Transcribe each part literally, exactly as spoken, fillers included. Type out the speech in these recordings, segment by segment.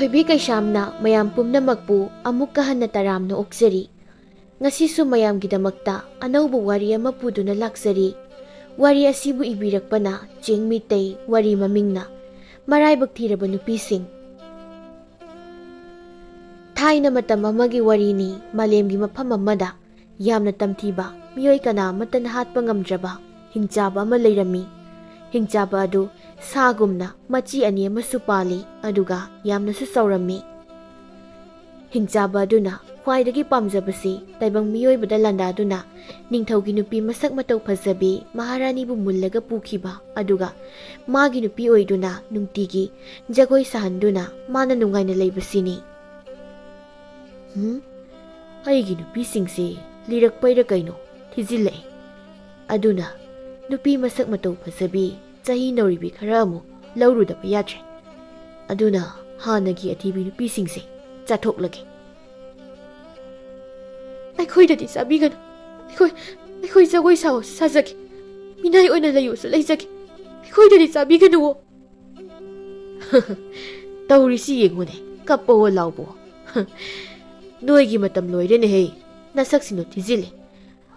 ꯊꯣꯏꯕꯤ ꯀꯩꯁꯥꯝꯅ ꯃꯌꯥꯝ ꯄꯨꯝꯅꯃꯛꯄꯨ ꯑꯃꯨꯛꯀ ꯍꯟꯅ ꯇꯔꯥꯝꯅ ꯑꯣꯛꯆꯔꯤ꯫ ꯉꯁꯤꯁꯨ ꯃꯌꯥꯝꯒꯤꯗꯃꯛꯇ ꯑꯅꯧꯕ ꯋꯥꯔꯤ ꯑꯃ ꯄꯨꯗꯨꯅ ꯂꯥꯛꯆꯔꯤ꯫ ꯋꯥꯔꯤ ꯑꯁꯤꯕꯨ ꯏꯕꯤꯔꯛꯄꯅ ꯆꯤꯡ ꯃꯤꯇꯩ, ꯋꯥꯔꯤ ꯃꯃꯤꯡꯅ ꯃꯔꯥꯏꯕꯛ ꯊꯤꯔꯕ ꯅꯨꯄꯤꯁꯤꯡ꯫ ꯊꯥꯏꯅ ꯃꯇꯝ ꯑꯃꯒꯤ ꯋꯥꯔꯤꯅꯤ, ꯃꯥꯂꯦꯝꯒꯤ ꯃꯐꯝ ꯑꯃꯗ ꯌꯥꯝꯅ ꯇꯝꯊꯤꯕ, ꯃꯤꯑꯣꯏ ꯀꯅꯥ ꯑꯃꯠꯇꯅ ꯍꯥꯠꯄ ꯉꯝꯗ꯭ꯔꯕ ꯍꯤꯡꯆꯥꯕ ꯑꯃ ꯂꯩꯔꯝꯃꯤ꯫ ꯍꯤꯡꯆꯥꯕ ꯑꯗꯨ ꯁꯥꯒꯨꯝꯅ ꯃꯆꯤ ꯑꯅꯤ ꯑꯃꯁꯨ ꯄꯥꯜꯂꯤ, ꯑꯗꯨꯒ ꯌꯥꯝꯅꯁꯨ ꯆꯥꯎꯔꯝꯃꯤ꯫ ꯍꯤꯡꯆꯥꯕ ꯑꯗꯨꯅ ꯈ꯭ꯋꯥꯏꯗꯒꯤ ꯄꯥꯝꯖꯕꯁꯤ ꯇꯥꯏꯕꯪ ꯃꯤꯑꯣꯏꯕꯗ ꯂꯥꯟꯗꯥꯗꯨꯅ ꯅꯤꯡꯊꯧꯒꯤ ꯅꯨꯄꯤ ꯃꯁꯛ ꯃꯇꯧ ꯐꯖꯕꯤ ꯃꯍꯥꯔꯥꯅꯤꯕꯨ ꯃꯨꯜꯂꯒ ꯄꯨꯈꯤꯕ, ꯑꯗꯨꯒ ꯃꯥꯒꯤ ꯅꯨꯄꯤ ꯑꯣꯏꯗꯨꯅ ꯅꯨꯡꯇꯤꯒꯤ ꯖꯒꯣꯏ ꯁꯥꯍꯟꯗꯨꯅ ꯃꯥꯅ ꯅꯨꯡꯉꯥꯏꯅ ꯂꯩꯕꯁꯤꯅꯤ꯫ ꯍꯨꯝ? ꯑꯩꯒꯤ ꯅꯨꯄꯤꯁꯤꯡꯁꯦ ꯂꯤꯔꯛꯄꯩꯔ ꯀꯩꯅꯣ ꯊꯤꯖꯤꯜꯂꯛꯑꯦ꯫ ꯑꯗꯨꯅ ꯅꯨꯄꯤ ꯃꯁꯛ ꯃꯇꯧ ꯐꯖꯕꯤ, ꯆꯍꯤ ꯅꯧꯔꯤꯕꯤ ꯈꯔ ꯑꯃꯨꯛ ꯂꯧꯔꯨꯗꯕ ꯌꯥꯗ꯭ꯔꯦ꯫ ꯑꯗꯨꯅ ꯍꯥꯟꯅꯒꯤ ꯑꯊꯤꯕꯤ ꯅꯨꯄꯤꯁꯤꯡꯁꯦ ꯆꯥꯊꯣꯛꯂꯒꯦ꯫ ꯑꯩꯈꯣꯏꯗꯗꯤ ꯆꯥꯕꯤꯒꯅꯨ꯫ ꯑꯩꯈꯣꯏ, ꯑꯩꯈꯣꯏ ꯖꯒꯣꯏ ꯁꯥꯎꯁꯨ ꯁꯥꯖꯒꯦ, ꯃꯤꯅꯥꯏ ꯑꯣꯏꯅ ꯂꯩꯌꯨꯁꯨ ꯂꯩꯖꯒꯦ꯫ ꯑꯩꯈꯣꯏꯗꯗꯤ ꯆꯥꯕꯤꯒꯅꯨꯋꯣ꯫ ꯇꯧꯔꯤꯁꯤ ꯌꯦꯡꯉꯨꯅꯦ, ꯀꯞꯄꯋꯣ ꯂꯥꯎꯕꯋꯣ꯫ ꯅꯣꯏꯒꯤ ꯃꯇꯝ ꯂꯣꯏꯔꯦꯅꯦꯍꯦ, ꯅꯁꯛꯁꯤꯡꯗꯣ ꯊꯤꯖꯤꯜꯂꯦ꯫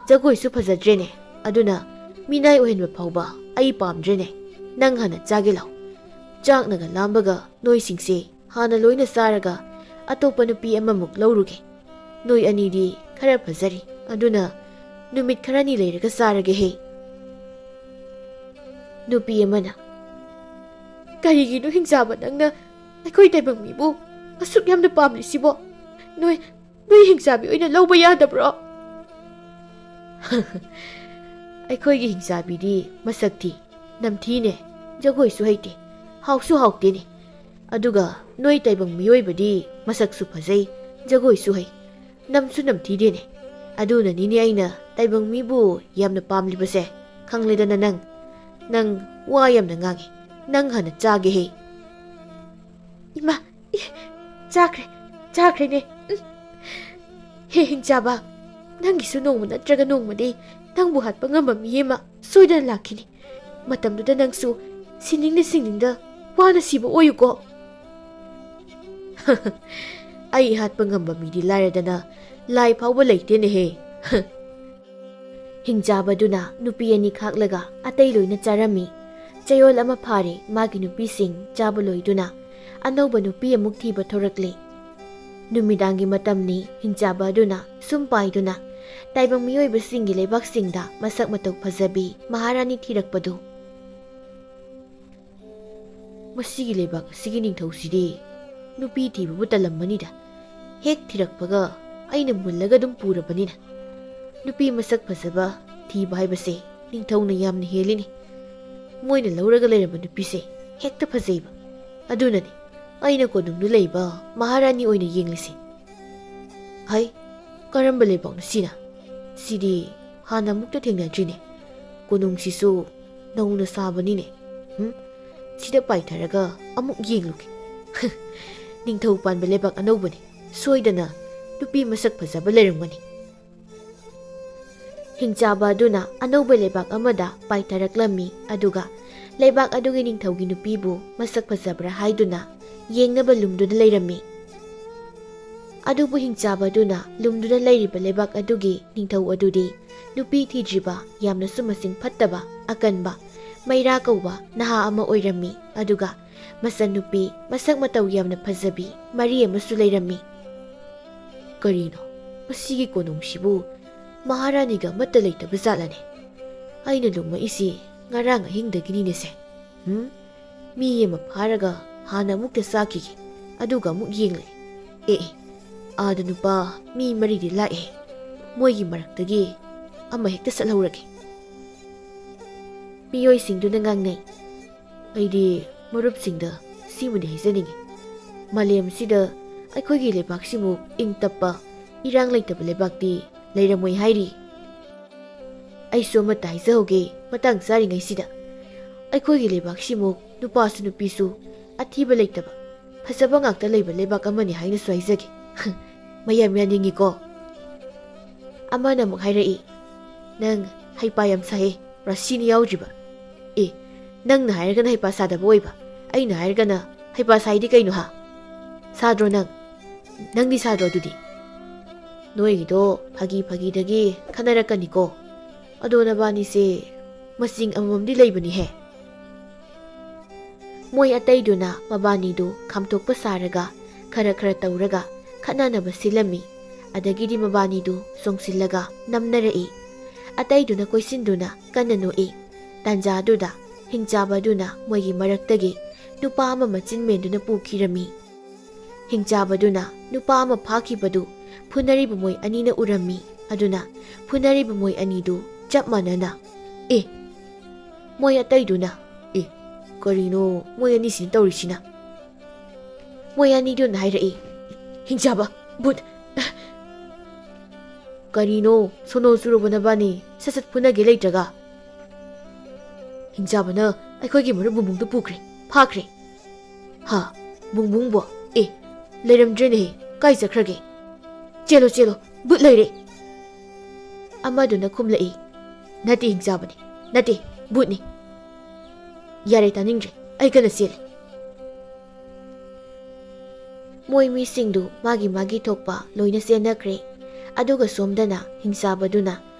ꯖꯒꯣꯏꯁꯨ ꯐꯖꯗ꯭ꯔꯦꯅꯦ, ꯑꯗꯨꯅ ꯃꯤꯅꯥꯏ ꯑꯣꯏꯍꯟꯕ ꯐꯥꯎꯕ ꯑꯩ ꯄꯥꯝꯗ꯭ꯔꯦꯅꯦ꯫ ꯅꯪ ꯍꯥꯟꯅ ꯆꯥꯒꯦ ꯂꯥꯎ꯫ ꯆꯥꯛꯅꯒ ꯂꯥꯝꯕꯒ ꯅꯣꯏꯁꯤꯡꯁꯦ ꯍꯥꯟꯅ ꯂꯣꯏꯅ ꯆꯥꯔꯒ ꯑꯇꯣꯞꯄ ꯅꯨꯄꯤ ꯑꯃꯃꯨꯛ ꯂꯧꯔꯨꯒꯦ꯫ ꯅꯣꯏ ꯑꯅꯤꯗꯤ ꯈꯔ ꯐꯖꯔꯤ, ꯑꯗꯨꯅ ꯅꯨꯃꯤꯠ ꯈꯔꯅꯤ ꯂꯩꯔꯒ ꯆꯥꯔꯒꯦ ꯍꯦ꯫ ꯅꯨꯄꯤ ꯑꯃꯅ, "ꯀꯔꯤꯒꯤꯅꯣ ꯍꯤꯡꯆꯥꯕ, ꯅꯪꯅ ꯑꯩꯈꯣꯏ ꯇꯥꯏꯕꯪ ꯃꯤꯕꯨ ꯑꯁꯨꯛ ꯌꯥꯝꯅ ꯄꯥꯝꯂꯤꯁꯤꯕꯣ? ꯅꯣꯏ, ꯅꯣꯏ ꯍꯤꯡꯆꯥꯕꯤ ꯑꯣꯏꯅ ꯂꯧꯕ ꯌꯥꯗꯕ꯭ꯔꯣ?" "ꯑꯩꯈꯣꯏꯒꯤ ꯍꯤꯡꯆꯥꯕꯤꯗꯤ ꯃꯁꯛ ꯊꯤ, ꯅꯝꯊꯤꯅꯦ, ꯖꯒꯣꯏꯁꯨ ꯍꯩꯇꯦ, ꯍꯥꯎꯁꯨ ꯍꯥꯎꯇꯦꯅꯦ꯫ ꯑꯗꯨꯒ ꯅꯣꯏ ꯇꯥꯏꯕꯪ ꯃꯤꯑꯣꯏꯕꯗꯤ ꯃꯁꯛꯁꯨ ꯐꯖꯩ, ꯖꯒꯣꯏꯁꯨ ꯍꯩ, ꯅꯝꯁꯨ ꯅꯝꯊꯤꯗꯦꯅꯦ꯫ ꯑꯗꯨꯅꯅꯤꯅꯦ ꯑꯩꯅ ꯇꯥꯏꯕꯪ ꯃꯤꯕꯨ ꯌꯥꯝꯅ ꯄꯥꯝꯂꯤꯕꯁꯦ꯫ ꯈꯪꯂꯦꯗꯅ ꯅꯪ, ꯅꯪ ꯋꯥ ꯌꯥꯝꯅ ꯉꯥꯡꯉꯤ꯫ ꯅꯪ ꯍꯥꯟꯅ ꯆꯥꯒꯦ ꯍꯦ꯫" ꯏꯃꯥ, ꯏ, ꯆꯥꯈ꯭ꯔꯦ, ꯆꯥꯈ꯭ꯔꯦꯅꯦ꯫ ꯎꯝ꯫ ꯍꯦ ꯍꯤꯡꯆꯥꯕ, ꯅꯪꯒꯤꯁꯨ ꯅꯣꯡꯃ ꯅꯠꯇ꯭ꯔꯒ ꯅꯣꯡꯃꯗꯤ ꯅꯪꯕꯨ ꯍꯥꯠꯄ ꯉꯝꯕ ꯃꯤ ꯑꯃ ꯁꯣꯏꯗꯅ ꯂꯥꯛꯈꯤꯅꯤ꯫ ꯃꯇꯝꯗꯨꯗ ꯅꯪꯁꯨ ꯁꯤꯅꯤꯡꯗ ꯁꯤꯅꯤꯡꯗ ꯋꯥꯅ ꯁꯤꯕ ꯑꯣꯏꯌꯨꯀꯣ꯫ ꯑꯩ ꯍꯥꯠꯄ ꯉꯝꯕ ꯃꯤꯗꯤ ꯂꯥꯏꯔꯗꯅ ꯂꯥꯏ ꯐꯥꯎꯕ ꯂꯩꯇꯦꯅꯦꯍꯦ꯫ ꯍꯤꯡꯆꯥꯕꯗꯨꯅ ꯅꯨꯄꯤ ꯑꯅꯤ ꯈꯥꯛꯂꯒ ꯑꯇꯩ ꯂꯣꯏꯅ ꯆꯥꯔꯝꯃꯤ꯫ ꯆꯌꯣꯜ ꯑꯃ ꯐꯥꯔꯦ ꯃꯥꯒꯤ ꯅꯨꯄꯤꯁꯤꯡ ꯆꯥꯕ ꯂꯣꯏꯗꯨꯅ ꯑꯅꯧꯕ ꯅꯨꯄꯤ ꯑꯃꯨꯛ ꯊꯤꯕ ꯊꯣꯔꯛꯂꯦ꯫ ꯅꯨꯃꯤꯗꯥꯡꯒꯤ ꯃꯇꯝꯅꯤ꯫ ꯍꯤꯡꯆꯥꯕ ꯑꯗꯨꯅ ꯁꯨꯝ ꯄꯥꯏꯗꯨꯅ ꯇꯥꯏꯕꯪ ꯃꯤꯑꯣꯏꯕꯁꯤꯡꯒꯤ ꯂꯩꯕꯥꯛꯁꯤꯡꯗ ꯃꯁꯛ ꯃꯇꯧ ꯐꯖꯕꯤ ꯃꯍꯥꯔꯥꯅꯤ ꯊꯤꯔꯛꯄꯗꯨ꯫ ꯃꯁꯤꯒꯤ ꯂꯩꯕꯥꯛ ꯑꯁꯤꯒꯤ ꯅꯤꯡꯊꯧꯁꯤꯗꯤ ꯅꯨꯄꯤ ꯊꯤꯕꯕꯨ ꯇꯜꯂꯝꯕꯅꯤꯗ꯫ ꯍꯦꯛ ꯊꯤꯔꯛꯄꯒ ꯑꯩꯅ ꯃꯨꯜꯂꯒ ꯑꯗꯨꯝ ꯄꯨꯔꯕꯅꯤꯅ꯫ ꯅꯨꯄꯤ ꯃꯁꯛ ꯐꯖꯕ ꯊꯤꯕ ꯍꯥꯏꯕꯁꯦ ꯅꯤꯡꯊꯧꯅ ꯌꯥꯝꯅ ꯍꯦꯜꯂꯤꯅꯦ꯫ ꯃꯣꯏꯅ ꯂꯧꯔꯒ ꯂꯩꯔꯝꯕ ꯅꯨꯄꯤꯁꯦ ꯍꯦꯛꯇ ꯐꯖꯩꯕ꯫ ꯑꯗꯨꯅꯅꯦ ꯑꯩꯅ ꯀꯣꯅꯨꯡꯗ ꯂꯩꯕ ꯃꯍꯥꯔꯥꯅꯤ ꯑꯣꯏꯅ ꯌꯦꯡꯂꯤꯁꯦ꯫ ꯍꯩ, ꯀꯔꯝꯕ ꯂꯩꯕꯥꯛꯅꯣ ꯁꯤꯅ? ꯁꯤꯗꯤ ꯍꯥꯟꯅ ꯑꯃꯨꯛꯇ ꯊꯦꯡꯅꯗ꯭ꯔꯤꯅꯦ꯫ ꯀꯣꯅꯨꯡꯁꯤꯁꯨ ꯅꯧꯅ ꯁꯥꯕꯅꯤꯅꯦ꯫ ꯍꯨꯝ, ꯁꯤꯗ ꯄꯥꯏꯊꯔꯒ ꯑꯃꯨꯛ ꯌꯦꯡꯂꯨꯒꯦ꯫ ꯅꯤꯡꯊꯧ ꯄꯥꯟꯕ ꯂꯩꯕꯥꯛ ꯑꯅꯧꯕꯅꯤ꯫ ꯁꯣꯏꯗꯅ ꯅꯨꯄꯤ ꯃꯁꯛ ꯐꯖꯕ ꯂꯩꯔꯝꯒꯅꯤ꯫ ꯍꯤꯡꯆꯥꯕ ꯑꯗꯨꯅ ꯑꯅꯧꯕ ꯂꯩꯕꯥꯛ ꯑꯃꯗ ꯄꯥꯏꯊꯔꯛꯂꯝꯃꯤ, ꯑꯗꯨꯒ ꯂꯩꯕꯥꯛ ꯑꯗꯨꯒꯤ ꯅꯤꯡꯊꯧꯒꯤ ꯅꯨꯄꯤꯕꯨ ꯃꯁꯛ ꯐꯖꯕ꯭ꯔꯥ ꯍꯥꯏꯗꯨꯅ ꯌꯦꯡꯅꯕ ꯂꯨꯝꯗꯨꯅ ꯂꯩꯔꯝꯃꯤ꯫ ꯑꯗꯨꯕꯨ ꯍꯤꯡꯆꯥꯕ ꯑꯗꯨꯅ ꯂꯨꯝꯗꯨꯅ ꯂꯩꯔꯤꯕ ꯂꯩꯕꯥꯛ ꯑꯗꯨꯒꯤ ꯅꯤꯡꯊꯧ ꯑꯗꯨꯗꯤ ꯅꯨꯄꯤ ꯊꯤꯗ꯭ꯔꯤꯕ, ꯌꯥꯝꯅꯁꯨ ꯃꯁꯤꯡ ꯐꯠꯇꯕ, ꯑꯀꯟꯕ, ꯃꯩꯔꯥ ꯀꯧꯕ ꯅꯍꯥ ꯑꯃ ꯑꯣꯏꯔꯝꯃꯤ꯫ ꯑꯗꯨꯒ ꯃꯆꯟꯅꯨꯄꯤ ꯃꯁꯛ ꯃꯇꯧ ꯌꯥꯝꯅ ꯐꯖꯕꯤ ꯃꯔꯤ ꯑꯃꯁꯨ ꯂꯩꯔꯝꯃꯤ꯫ ꯀꯔꯤꯅꯣ, ꯃꯁꯤꯒꯤ ꯀꯣꯅꯨꯡꯁꯤꯕꯨ ꯃꯍꯥꯔꯥꯅꯤꯒ ꯑꯃꯠꯇ ꯂꯩꯇꯕ ꯖꯥꯠꯂꯅꯦ? ꯑꯩꯅ ꯂꯨꯝꯃꯛꯏꯁꯤ ꯉꯔꯥꯡ ꯑꯍꯤꯡꯗꯒꯤꯅꯤꯅꯦꯁꯦ꯫ ꯍꯨꯝ? ꯃꯤ ꯑꯃ ꯐꯥꯔꯒ ꯍꯥꯟꯅ ꯑꯃꯨꯛꯇ ꯆꯥꯈꯤꯒꯦ, ꯑꯗꯨꯒ ꯑꯃꯨꯛ ꯌꯦꯡꯂꯒꯦ꯫ ꯑꯦ, ꯑꯦ, ꯑꯥꯗ ꯅꯨꯄꯥ ꯃꯤ ꯃꯔꯤꯗꯤ ꯂꯥꯛꯑꯦ꯫ ꯃꯣꯏꯒꯤ ꯃꯔꯛꯇꯒꯤ ꯑꯃ ꯍꯦꯛꯇ ꯆꯠꯍꯧꯔꯒꯦ꯫ ꯃꯤꯑꯣꯏꯁꯤꯡꯗꯨꯅ ꯉꯥꯡꯅꯩ꯫ ꯑꯩꯗꯤ ꯃꯔꯨꯞꯁꯤꯡꯗ ꯁꯤꯃꯗꯤ ꯍꯥꯏꯖꯅꯤꯡꯉꯤ꯫ ꯃꯥꯂꯦꯝꯁꯤꯗ ꯑꯩꯈꯣꯏꯒꯤ ꯂꯩꯕꯥꯛꯁꯤꯃꯨꯛ ꯏꯪ ꯇꯞꯄ, ꯏꯔꯥꯡ ꯂꯩꯇꯕ ꯂꯩꯕꯥꯛꯇꯤ ꯂꯩꯔꯝꯃꯣꯏ ꯍꯥꯏꯔꯤ꯫ ꯑꯩꯁꯨ ꯑꯃꯠꯇ ꯍꯥꯏꯖꯍꯧꯒꯦ ꯃꯇꯥꯡ ꯆꯥꯔꯤꯉꯩꯁꯤꯗ꯫ ꯑꯩꯈꯣꯏꯒꯤ ꯂꯩꯕꯥꯛꯁꯤꯃꯨꯛ ꯅꯨꯄꯥꯁꯨ ꯅꯨꯄꯤꯁꯨ ꯑꯊꯤꯕ ꯂꯩꯇꯕ, ꯐꯖꯕ ꯉꯥꯛꯇ ꯂꯩꯕ ꯂꯩꯕꯥꯛ ꯑꯃꯅꯤ ꯍꯥꯏꯅꯁꯨ ꯍꯥꯏꯖꯒꯦ꯫ ꯃꯌꯥꯝ ꯌꯥꯅꯤꯡꯉꯤꯀꯣ? ꯑꯃꯅ ꯑꯃꯨꯛ ꯍꯥꯏꯔꯛꯏ, "ꯅꯪ ꯍꯩꯄꯥ ꯌꯥꯝ ꯁꯥꯏꯌꯦ, ꯔꯥꯁꯤꯅ ꯌꯥꯎꯗ꯭ꯔꯤꯕ꯫ ꯑꯦ, ꯅꯪꯅ ꯍꯥꯏꯔꯒꯅ ꯍꯩꯄꯥ ꯁꯥꯗꯕ ꯑꯣꯏꯕ, ꯑꯩꯅ ꯍꯥꯏꯔꯒꯅ ꯍꯩꯄꯥ ꯁꯥꯏꯗꯤ ꯀꯩꯅꯣ ꯍꯥ?" ꯁꯥꯗ꯭ꯔꯣ ꯅꯪ? ꯅꯪꯗꯤ ꯁꯥꯗ꯭ꯔꯣ ꯑꯗꯨꯗꯤ? ꯅꯣꯏꯒꯤꯗꯣ ꯐꯥꯒꯤ ꯐꯥꯒꯤꯗꯒꯤ ꯈꯟꯅꯔꯛꯀꯅꯤꯀꯣ꯫ ꯑꯗꯣ ꯅꯕꯥꯅꯤꯁꯦ ꯃꯆꯤꯡ ꯑꯃꯃꯝꯗꯤ ꯂꯩꯕꯅꯤꯍꯦ꯫ ꯃꯣꯏ ꯑꯇꯩꯗꯨꯅ ꯃꯕꯥꯅꯤꯗꯨ ꯈꯥꯝꯇꯣꯛꯄ ꯁꯥꯔꯒ ꯈꯔ ꯈꯔ ꯇꯧꯔꯒ ꯈꯠꯅꯅꯕ ꯁꯤꯜꯂꯝꯃꯤ꯫ ꯑꯗꯒꯤꯗꯤ ꯃꯕꯥꯅꯤꯗꯨ ꯆꯣꯡꯁꯤꯜꯂꯒ ꯅꯝꯅꯔꯛꯏ꯫ ꯑꯇꯩꯗꯨꯅ ꯀꯣꯏꯁꯤꯟꯗꯨꯅ ꯀꯟꯅ ꯅꯣꯛꯏ꯫ ꯇꯥꯟꯖꯥꯗꯨꯗ ꯍꯤꯡꯆꯥꯕꯗꯨꯅ ꯃꯣꯏꯒꯤ ꯃꯔꯛꯇꯒꯤ ꯅꯨꯄꯥ ꯑꯃ ꯃꯆꯤꯟ ꯃꯦꯟꯗꯨꯅ ꯄꯨꯈꯤꯔꯝꯃꯤ꯫ ꯍꯤꯡꯆꯥꯕꯗꯨꯅ ꯅꯨꯄꯥ ꯑꯃ ꯐꯥꯈꯤꯕꯗꯨ ꯐꯨꯅꯔꯤꯕ ꯃꯣꯏ ꯑꯅꯤꯅ ꯎꯔꯝꯃꯤ꯫ ꯑꯗꯨꯅ ꯐꯨꯅꯔꯤꯕ ꯃꯣꯏ ꯑꯅꯤꯗꯨ ꯆꯞ ꯃꯥꯟꯅꯅ, "ꯑꯦ!" ꯃꯣꯏ ꯑꯇꯩꯗꯨꯅ, "ꯑꯦ, ꯀꯔꯤꯅꯣ ꯃꯣꯏ ꯑꯅꯤꯁꯤꯅ ꯇꯧꯔꯤꯁꯤꯅ?" ꯃꯣꯏ ꯑꯅꯤꯗꯨꯅ ꯍꯥꯏꯔꯛꯏ, "ꯍꯤꯡꯆꯥꯕ, ꯚꯨꯠ!" "ꯀꯔꯤꯅꯣ, ꯁꯣꯅꯣ ꯆꯨꯔꯕꯣ ꯅꯕꯥꯅꯤ? ꯁꯠ ꯁꯠ ꯐꯨꯅꯒꯦ ꯂꯩꯇ꯭ꯔꯒ?" "ꯍꯤꯡꯆꯥꯕꯅ ꯑꯩꯈꯣꯏꯒꯤ ꯃꯔꯨꯞ ꯕꯨꯡꯕꯨꯡꯗꯨ ꯄꯨꯈ꯭ꯔꯦ, ꯐꯥꯈ꯭ꯔꯦ꯫" "ꯍꯥ? ꯕꯨꯡꯕꯨꯡꯕꯣ? ꯑꯦ, ꯂꯩꯔꯝꯗ꯭ꯔꯦꯅꯦꯍꯦ, ꯀꯥꯏ ꯆꯠꯈ꯭ꯔꯒꯦ? ꯆꯦꯜꯂꯣ, ꯆꯦꯜꯂꯣ, ꯚꯨꯠ ꯂꯩꯔꯦ!" ꯑꯃꯗꯨꯅ ꯈꯨꯝꯂꯛꯏ, "ꯅꯠꯇꯦ ꯍꯤꯡꯆꯥꯕꯅꯤ, ꯅꯠꯇꯦ, ꯚꯨꯠꯅꯤ꯫ ꯌꯥꯔꯦ, ꯇꯥꯅꯤꯡꯗ꯭ꯔꯦ, ꯑꯩ ꯀꯟꯅ ꯆꯦꯜꯂꯦ꯫" ꯃꯣꯏ ꯃꯤꯁꯤꯡꯗꯨ ꯃꯥꯒꯤ ꯃꯥꯒꯤ ꯊꯣꯛꯄ ꯂꯣꯏꯅ ꯆꯦꯟꯅꯈ꯭ꯔꯦ꯫ ꯑꯗꯨꯒ ꯁꯣꯝꯗꯅ ꯍꯤꯡꯆꯥꯕꯗꯨꯅ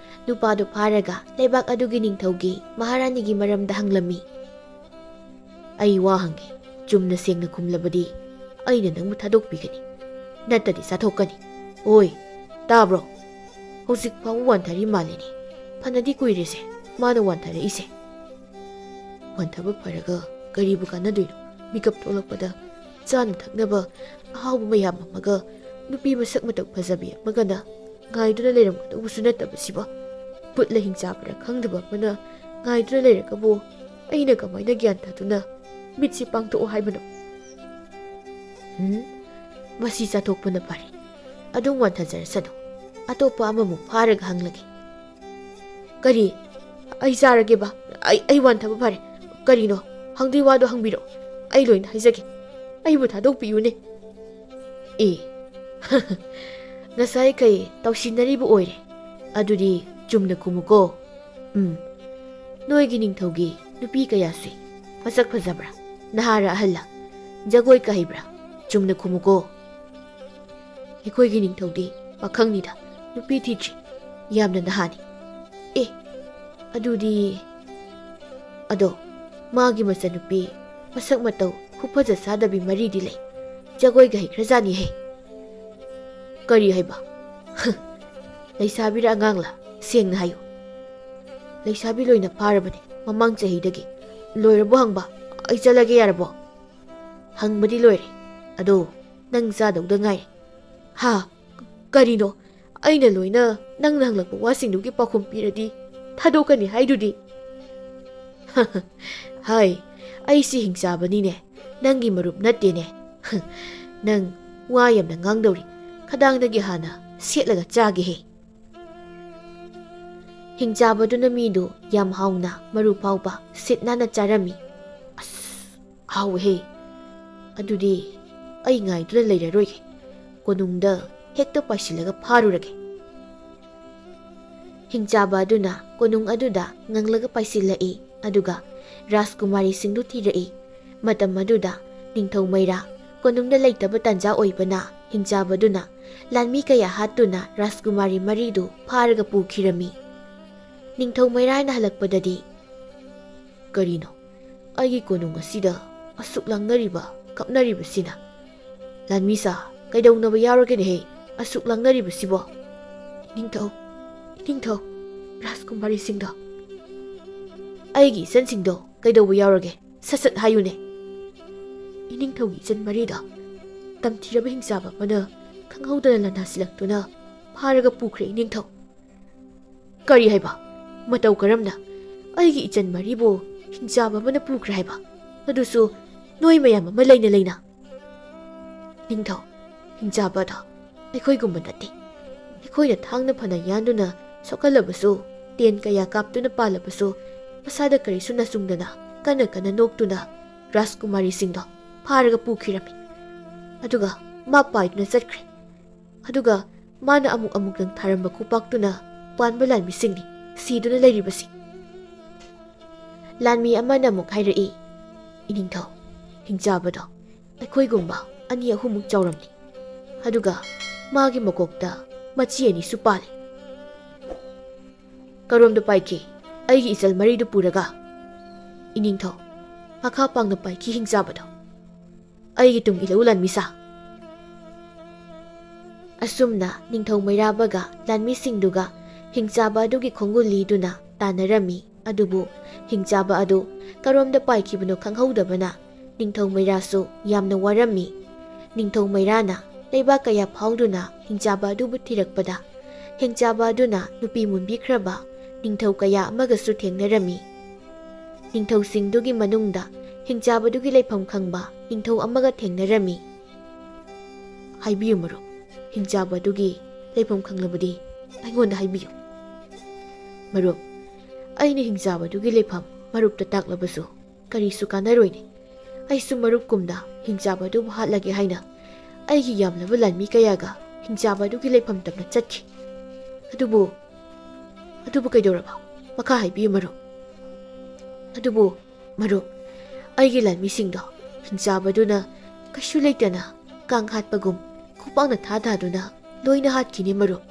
ꯅꯨꯄꯥꯗꯨ ꯐꯥꯔꯒ ꯂꯩꯕꯥꯛ ꯑꯗꯨꯒꯤ ꯅꯤꯡꯊꯧꯒꯤ ꯃꯍꯥꯔꯥꯅꯤꯒꯤ ꯃꯔꯝꯗ ꯍꯪꯂꯝꯃꯤ꯫ "ꯑꯩ ꯋꯥ ꯍꯪꯒꯦ, ꯆꯨꯝꯅ ꯁꯦꯡꯅ ꯈꯨꯝꯂꯕꯗꯤ ꯑꯩꯅ ꯅꯪꯕꯨ ꯊꯥꯗꯣꯛꯄꯤꯒꯅꯤ, ꯅꯠꯇꯗꯤ ꯆꯥꯊꯣꯛꯀꯅꯤ꯫ ꯑꯣꯏ, ꯇꯥꯕ꯭ꯔꯣ? ꯍꯧꯖꯤꯛ ꯐꯥꯎꯕ ꯋꯥꯟꯊꯔꯤ ꯃꯥꯜꯂꯤꯅꯦ꯫ ꯐꯅꯗꯤ ꯀꯨꯏꯔꯦꯁꯦ ꯃꯥꯅ ꯋꯥꯟꯊꯔꯛꯏꯁꯦ꯫" "ꯋꯥꯟꯊꯕ ꯐꯔꯒ ꯀꯔꯤꯕꯨ ꯀꯥꯟꯅꯗꯣꯏꯅꯣ? ꯃꯤꯀꯞ ꯊꯣꯛꯂꯛꯄꯗ ꯆꯥꯅ ꯊꯛꯅꯕ ꯑꯍꯥꯎꯕ ꯃꯌꯥꯝ ꯑꯃꯒ ꯅꯨꯄꯤ ꯃꯁꯛ ꯃꯇꯧ ꯐꯖꯕꯤ ꯑꯃꯒꯅ ꯉꯥꯏꯗꯨꯅ ꯂꯩꯔꯝꯒꯗꯧꯕꯁꯨ ꯅꯠꯇꯕꯁꯤꯕꯣ꯫ ꯚꯨꯠꯂ ꯍꯤꯡꯆꯥꯕꯔ ꯈꯪꯗꯕ ꯑꯃꯅ ꯉꯥꯏꯗꯨꯅ ꯂꯩꯔꯒꯕꯨ ꯑꯩꯅ ꯀꯃꯥꯏꯅ ꯒ꯭ꯌꯥꯟ ꯇꯥꯗꯨꯅ ꯃꯤꯠꯁꯤ ꯄꯥꯡꯊꯣꯛꯑꯣ ꯍꯥꯏꯕꯅꯣ? ꯎꯝ, ꯃꯁꯤ ꯆꯥꯊꯣꯛꯄꯅ ꯐꯔꯦ꯫ ꯑꯗꯨꯝ ꯋꯥꯟꯊꯖꯔꯁꯅꯨ꯫ ꯑꯇꯣꯞꯄ ꯑꯃꯃꯨꯛ ꯐꯥꯔꯒ ꯍꯪꯂꯒꯦ꯫" "ꯀꯔꯤ? ꯑꯩ ꯆꯥꯔꯒꯦꯕ? ꯑꯩ, ꯑꯩ ꯋꯥꯟꯊꯕ ꯐꯔꯦ꯫ ꯀꯔꯤꯅꯣ? ꯍꯪꯗꯣꯏ ꯋꯥꯗꯣ ꯍꯪꯕꯤꯔꯛꯑꯣ꯫ ꯑꯩ ꯂꯣꯏꯅ ꯍꯥꯏꯖꯒꯦ꯫ ꯑꯩꯕꯨ ꯊꯥꯗꯣꯛꯄꯤꯌꯨꯅꯦ꯫" "ꯑꯦ, ꯉꯁꯥꯏꯈꯩ ꯇꯧꯁꯤꯟꯅꯔꯤꯕ ꯑꯣꯏꯔꯦ꯫ ꯑꯗꯨꯗꯤ ꯆꯨꯝꯅ ꯈꯨꯝꯃꯨꯀꯣ꯫ ꯎꯝ, ꯅꯣꯏꯒꯤ ꯅꯤꯡꯊꯧꯒꯤ ꯅꯨꯄꯤ ꯀꯌꯥ ꯁꯨꯏ? ꯃꯁꯛ ꯐꯖꯕ꯭ꯔꯥ? ꯅꯍꯥꯔ ꯑꯍꯜꯂ? ꯖꯒꯣꯏ ꯀꯥ ꯍꯩꯕ꯭ꯔꯥ?" ꯆꯨꯝꯅ ꯈꯨꯝꯃꯨꯀꯣ꯫ ꯑꯩꯈꯣꯏꯒꯤ ꯅꯤꯡꯊꯧꯗꯤ ꯄꯥꯈꯪꯅꯤꯗ, ꯅꯨꯄꯤ ꯊꯤꯗ꯭ꯔꯤ, ꯌꯥꯝꯅ ꯅꯍꯥꯅꯤ꯫ ꯑꯦ, ꯑꯗꯨꯗꯤ, ꯑꯗꯣ, ꯃꯥꯒꯤ ꯃꯆꯟꯅꯨꯄꯤ ꯃꯁꯛ ꯃꯇꯧ ꯈꯨꯐꯖ ꯁꯥꯗꯕꯤ ꯃꯔꯤꯗꯤ ꯂꯩ꯫ ꯖꯒꯣꯏꯒ ꯍꯩꯈ꯭ꯔꯖꯥꯠꯅꯤꯍꯦ꯫ ꯀꯔꯤ ꯍꯥꯏꯕ? ꯂꯩꯁꯥꯕꯤꯔ ꯑꯉꯥꯡꯂ? ꯁꯦꯡꯅ ꯍꯥꯏꯌꯨ꯫ ꯂꯩꯁꯥꯕꯤ ꯂꯣꯏꯅ ꯐꯥꯔꯕꯅꯦ ꯃꯃꯥꯡ ꯆꯍꯤꯗꯒꯤ꯫ ꯂꯣꯏꯔꯕꯣ ꯍꯪꯕ? ꯑꯩ ꯆꯠꯂꯒꯦ ꯌꯥꯔꯕꯣ? ꯍꯪꯕꯗꯤ ꯂꯣꯏꯔꯦ꯫ ꯑꯗꯣ, ꯅꯪ ꯆꯥꯗꯧꯗ ꯉꯥꯏꯔꯦ꯫ ꯍꯥ? ꯀꯔꯤꯅꯣ? ꯑꯩꯅ ꯂꯣꯏꯅ ꯅꯪꯅ ꯍꯪꯂꯛꯄ ꯋꯥꯁꯤꯡꯗꯨꯒꯤ ꯄꯥꯎꯈꯨꯝ ꯄꯤꯔꯗꯤ ꯊꯥꯗꯣꯛꯀꯅꯤ ꯍꯥꯏꯗꯨꯗꯤ? ꯍꯥꯏ, ꯑꯩꯁꯤ ꯍꯤꯡꯆꯥꯕꯅꯤꯅꯦ, ꯅꯪꯒꯤ ꯃꯔꯨꯞ ꯅꯠꯇꯦꯅꯦ꯫ ꯅꯪ ꯋꯥ ꯌꯥꯝꯅ ꯉꯥꯡꯗꯧꯔꯤ, ꯈꯗꯥꯡꯗꯒꯤ ꯍꯥꯟꯅ ꯁꯦꯠꯂꯒ ꯆꯥꯒꯦꯍꯦ꯫ ꯍꯤꯡꯆꯥꯕꯗꯨꯅ ꯃꯤꯗꯨ ꯌꯥꯝ ꯍꯥꯎꯅ ꯃꯔꯨ ꯐꯥꯎꯕ ꯁꯤꯠ ꯅꯥꯟꯅ ꯆꯥꯔꯝꯃꯤ꯫ ꯑꯁ, ꯍꯥꯎꯋꯦꯍꯦ꯫ ꯑꯗꯨꯗꯤ ꯑꯩ ꯉꯥꯏꯗꯨꯅ ꯂꯩꯔꯔꯣꯏꯒꯦ꯫ ꯀꯣꯅꯨꯡꯗ ꯍꯦꯛꯇ ꯄꯥꯏꯁꯤꯜꯂꯒ ꯐꯥꯔꯨꯔꯒꯦ꯫ ꯍꯤꯡꯆꯥꯕ ꯑꯗꯨꯅ ꯀꯣꯅꯨꯡ ꯑꯗꯨꯗ ꯉꯪꯂꯒ ꯄꯥꯏꯁꯤꯜꯂꯛꯏ, ꯑꯗꯨꯒ ꯔꯥꯖꯀꯨꯃꯥꯔꯤꯁꯤꯡꯗꯨ ꯊꯤꯔꯛꯏ꯫ ꯃꯇꯝ ꯑꯗꯨꯗ ꯅꯤꯡꯊꯧ ꯃꯩꯔꯥ ꯀꯣꯅꯨꯡꯗ ꯂꯩꯇꯕ ꯇꯥꯟꯖꯥ ꯑꯣꯏꯕꯅ, ꯍꯤꯡꯆꯥꯕꯗꯨꯅ ꯂꯥꯟꯃꯤ ꯀꯌꯥ ꯍꯥꯠꯇꯨꯅ ꯔꯥꯖꯀꯨꯃꯥꯔꯤ ꯃꯔꯤꯗꯨ ꯐꯥꯔꯒ ꯄꯨꯈꯤꯔꯝꯃꯤ꯫ ꯅꯤꯡꯊꯧ ꯃꯩꯔꯥꯅ ꯍꯜꯂꯛꯄꯗꯗꯤ, "ꯀꯔꯤꯅꯣ ꯑꯩꯒꯤ ꯀꯣꯅꯨꯡ ꯑꯁꯤꯗ ꯑꯁꯨꯛ ꯂꯥꯡꯅꯔꯤꯕ, ꯀꯞꯅꯔꯤꯕꯁꯤꯅ? ꯂꯥꯟꯃꯤꯁꯥ, ꯀꯩꯗꯧꯅꯕ ꯌꯥꯎꯔꯒꯦꯅꯦꯍꯦ ꯑꯁꯨꯛ ꯂꯥꯡꯅꯔꯤꯕꯁꯤꯕꯣ?" "ꯏꯅꯤꯡꯊꯧ, ꯏꯅꯤꯡꯊꯧ, ꯔꯥꯖꯀꯨꯃꯥꯔꯤꯁꯤꯡꯗꯣ, ꯑꯩꯒꯤ ꯏꯆꯟꯁꯤꯡꯗꯣ ꯀꯩꯗꯧꯕ ꯌꯥꯎꯔꯒꯦ? ꯁꯠ ꯁꯠ ꯍꯥꯏꯌꯨꯅꯦ!" "ꯏꯅꯤꯡꯊꯧꯒꯤ ꯏꯆꯟ ꯃꯔꯤꯗꯣ ꯇꯝꯊꯤꯔꯕ ꯍꯤꯡꯆꯥꯕ ꯑꯃꯅ ꯈꯪꯍꯧꯗꯅ ꯂꯥꯟꯗꯥꯁꯤꯜꯂꯛꯇꯨꯅ ꯐꯥꯔꯒ ꯄꯨꯈ꯭ꯔꯦ, ꯏꯅꯤꯡꯊꯧ!" "ꯀꯔꯤ ꯍꯥꯏꯕ? ꯃꯇꯧ ꯀꯔꯝꯅ? ꯑꯩꯒꯤ ꯏꯆꯟ ꯃꯔꯤꯕꯨ ꯍꯤꯡꯆꯥꯕ ꯑꯃꯅ ꯄꯨꯈ꯭ꯔꯦ ꯍꯥꯏꯕ? ꯑꯗꯨꯁꯨ ꯅꯣꯏ ꯃꯌꯥꯝ ꯑꯃ ꯂꯩꯅ ꯂꯩꯅ?" "ꯅꯤꯡꯊꯧ, ꯍꯤꯡꯆꯥꯕꯗꯣ ꯑꯩꯈꯣꯏꯒꯨꯝꯕ ꯅꯠꯇꯦ꯫ ꯑꯩꯈꯣꯏꯅ ꯊꯥꯡꯅ ꯐꯅ ꯌꯥꯟꯗꯨꯅ ꯁꯣꯛꯍꯜꯂꯕꯁꯨ, ꯇꯦꯟ ꯀꯌꯥ ꯀꯥꯞꯇꯨꯅ ꯄꯥꯜꯂꯕꯁꯨ, ꯃꯁꯥꯗ ꯀꯔꯤꯁꯨ ꯅꯆꯨꯡꯗꯅ ꯀꯟꯅ ꯀꯟꯅ ꯅꯣꯛꯇꯨꯅ ꯔꯥꯖꯀꯨꯃꯥꯔꯤꯁꯤꯡꯗꯣ ꯐꯥꯔꯒ ꯄꯨꯈꯤꯔꯝꯃꯤ꯫ ꯑꯗꯨꯒ ꯃꯥ ꯄꯥꯏꯗꯨꯅ ꯆꯠꯈ꯭ꯔꯦ꯫ ꯑꯗꯨꯒ ꯃꯥꯅ ꯑꯃꯨꯛ ꯑꯃꯨꯛꯇꯪ ꯊꯥꯔꯝꯕ ꯈꯨꯄꯥꯛꯇꯨꯅ ꯄꯥꯟꯕ ꯂꯥꯟꯃꯤꯁꯤꯡꯅꯤ ꯁꯤꯗꯨꯅ ꯂꯩꯔꯤꯕꯁꯤ꯫" ꯂꯥꯟꯃꯤ ꯑꯃꯅ ꯑꯃꯨꯛ ꯍꯥꯏꯔꯛꯏ, "ꯏꯅꯤꯡꯊꯧ, ꯍꯤꯡꯆꯥꯕꯗꯣ ꯑꯩꯈꯣꯏꯒꯨꯝꯕ ꯑꯅꯤ ꯑꯍꯨꯝꯃꯨꯛ ꯆꯥꯎꯔꯝꯂꯤ꯫ ꯑꯗꯨꯒ ꯃꯥꯒꯤ ꯃꯀꯣꯛꯇ ꯃꯆꯤ ꯑꯅꯤꯁꯨ ꯄꯥꯜꯂꯤ꯫ "ꯀꯔꯣꯝꯗ ꯄꯥꯏꯈꯤ? ꯑꯩꯒꯤ ꯏꯆꯜ ꯃꯔꯤꯗꯨ ꯄꯨꯔꯒ?" "ꯏꯅꯤꯡꯊꯧ, ꯃꯈꯥ ꯄꯥꯡꯅ ꯄꯥꯏꯈꯤ ꯍꯤꯡꯆꯥꯕꯗꯣ꯫ ꯑꯩꯒꯤ ꯇꯨꯡ ꯏꯜꯂꯨ ꯂꯥꯟꯃꯤꯁꯥ꯫" ꯑꯁꯨꯝꯅ ꯅꯤꯡꯊꯧ ꯃꯩꯔꯥꯕꯒ ꯂꯥꯟꯃꯤꯁꯤꯡꯗꯨꯒ ꯍꯤꯡꯆꯥꯕ ꯑꯗꯨꯒꯤ ꯈꯣꯡꯒꯨꯜ ꯂꯤꯗꯨꯅ ꯇꯥꯟꯅꯔꯝꯃꯤ꯫ ꯑꯗꯨꯕꯨ ꯍꯤꯡꯆꯥꯕ ꯑꯗꯨ ꯀꯔꯣꯝꯗ ꯄꯥꯏꯈꯤꯕꯅꯣ ꯈꯪꯍꯧꯗꯕꯅ ꯅꯤꯡꯊꯧ ꯃꯩꯔꯥꯁꯨ ꯌꯥꯝꯅ ꯋꯥꯔꯝꯃꯤ꯫ ꯅꯤꯡꯊꯧ ꯃꯩꯔꯥꯅ ꯂꯩꯕꯥꯛ ꯀꯌꯥ ꯐꯥꯎꯗꯨꯅ ꯍꯤꯡꯆꯥꯕ ꯑꯗꯨꯕꯨ ꯊꯤꯔꯛꯄꯗ, ꯍꯤꯡꯆꯥꯕ ꯑꯗꯨꯅ ꯅꯨꯄꯤ ꯃꯨꯟꯕꯤꯈ꯭ꯔꯕ ꯅꯤꯡꯊꯧ ꯀꯌꯥ ꯑꯃꯒꯁꯨ ꯊꯦꯡꯅꯔꯝꯃꯤ꯫ ꯅꯤꯡꯊꯧꯁꯤꯡꯗꯨꯒꯤ ꯃꯅꯨꯡꯗ ꯍꯤꯡꯆꯥꯕꯗꯨꯒꯤ ꯂꯩꯐꯝ ꯈꯪꯕ ꯅꯤꯡꯊꯧ ꯑꯃꯒ ꯊꯦꯡꯅꯔꯝꯃꯤ꯫ "ꯍꯥꯏꯕꯤꯌꯨ ꯃꯔꯨꯞ, ꯍꯤꯡꯆꯥꯕꯗꯨꯒꯤ ꯂꯩꯐꯝ ꯈꯪꯂꯕꯗꯤ ꯑꯩꯉꯣꯟꯗ ꯍꯥꯏꯕꯤꯌꯨ꯫" "ꯃꯔꯨꯞ, ꯑꯩꯅ ꯍꯤꯡꯆꯥꯕꯗꯨꯒꯤ ꯂꯩꯐꯝ ꯃꯔꯨꯞꯇ ꯇꯥꯛꯂꯕꯁꯨ ꯀꯔꯤꯁꯨ ꯀꯥꯟꯅꯔꯣꯏꯅꯦ꯫ ꯑꯩꯁꯨ ꯃꯔꯨꯞꯀꯨꯝꯅ ꯍꯤꯡꯆꯥꯕꯗꯨꯕꯨ ꯍꯥꯠꯂꯒꯦ ꯍꯥꯏꯅ ꯑꯩꯒꯤ ꯌꯥꯝꯂꯕ ꯂꯥꯟꯃꯤ ꯀꯌꯥꯒ ꯍꯤꯡꯆꯥꯕꯗꯨꯒꯤ ꯂꯩꯐꯝ ꯇꯝꯅ ꯆꯠꯈꯤ꯫ ꯑꯗꯨꯕꯨ, ꯑꯗꯨꯕꯨ ꯀꯩꯗꯧꯔꯕ? ꯃꯈꯥ ꯍꯥꯏꯕꯤꯌꯨ ꯃꯔꯨꯞ꯫" "ꯑꯗꯨꯕꯨ ꯃꯔꯨꯞ, ꯑꯩꯒꯤ ꯂꯥꯟꯃꯤꯁꯤꯡꯗꯣ ꯍꯤꯡꯆꯥꯕꯗꯨꯅ ꯀꯩꯁꯨ ꯂꯩꯇꯅ ꯀꯥꯡ ꯍꯥꯠꯄꯒꯨꯝ ꯈꯨꯄꯥꯛꯅ ꯊꯥ ꯊꯥꯗꯨꯅ ꯂꯣꯏꯅ ꯍꯥꯠꯈꯤꯅꯦ ꯃꯔꯨꯞ꯫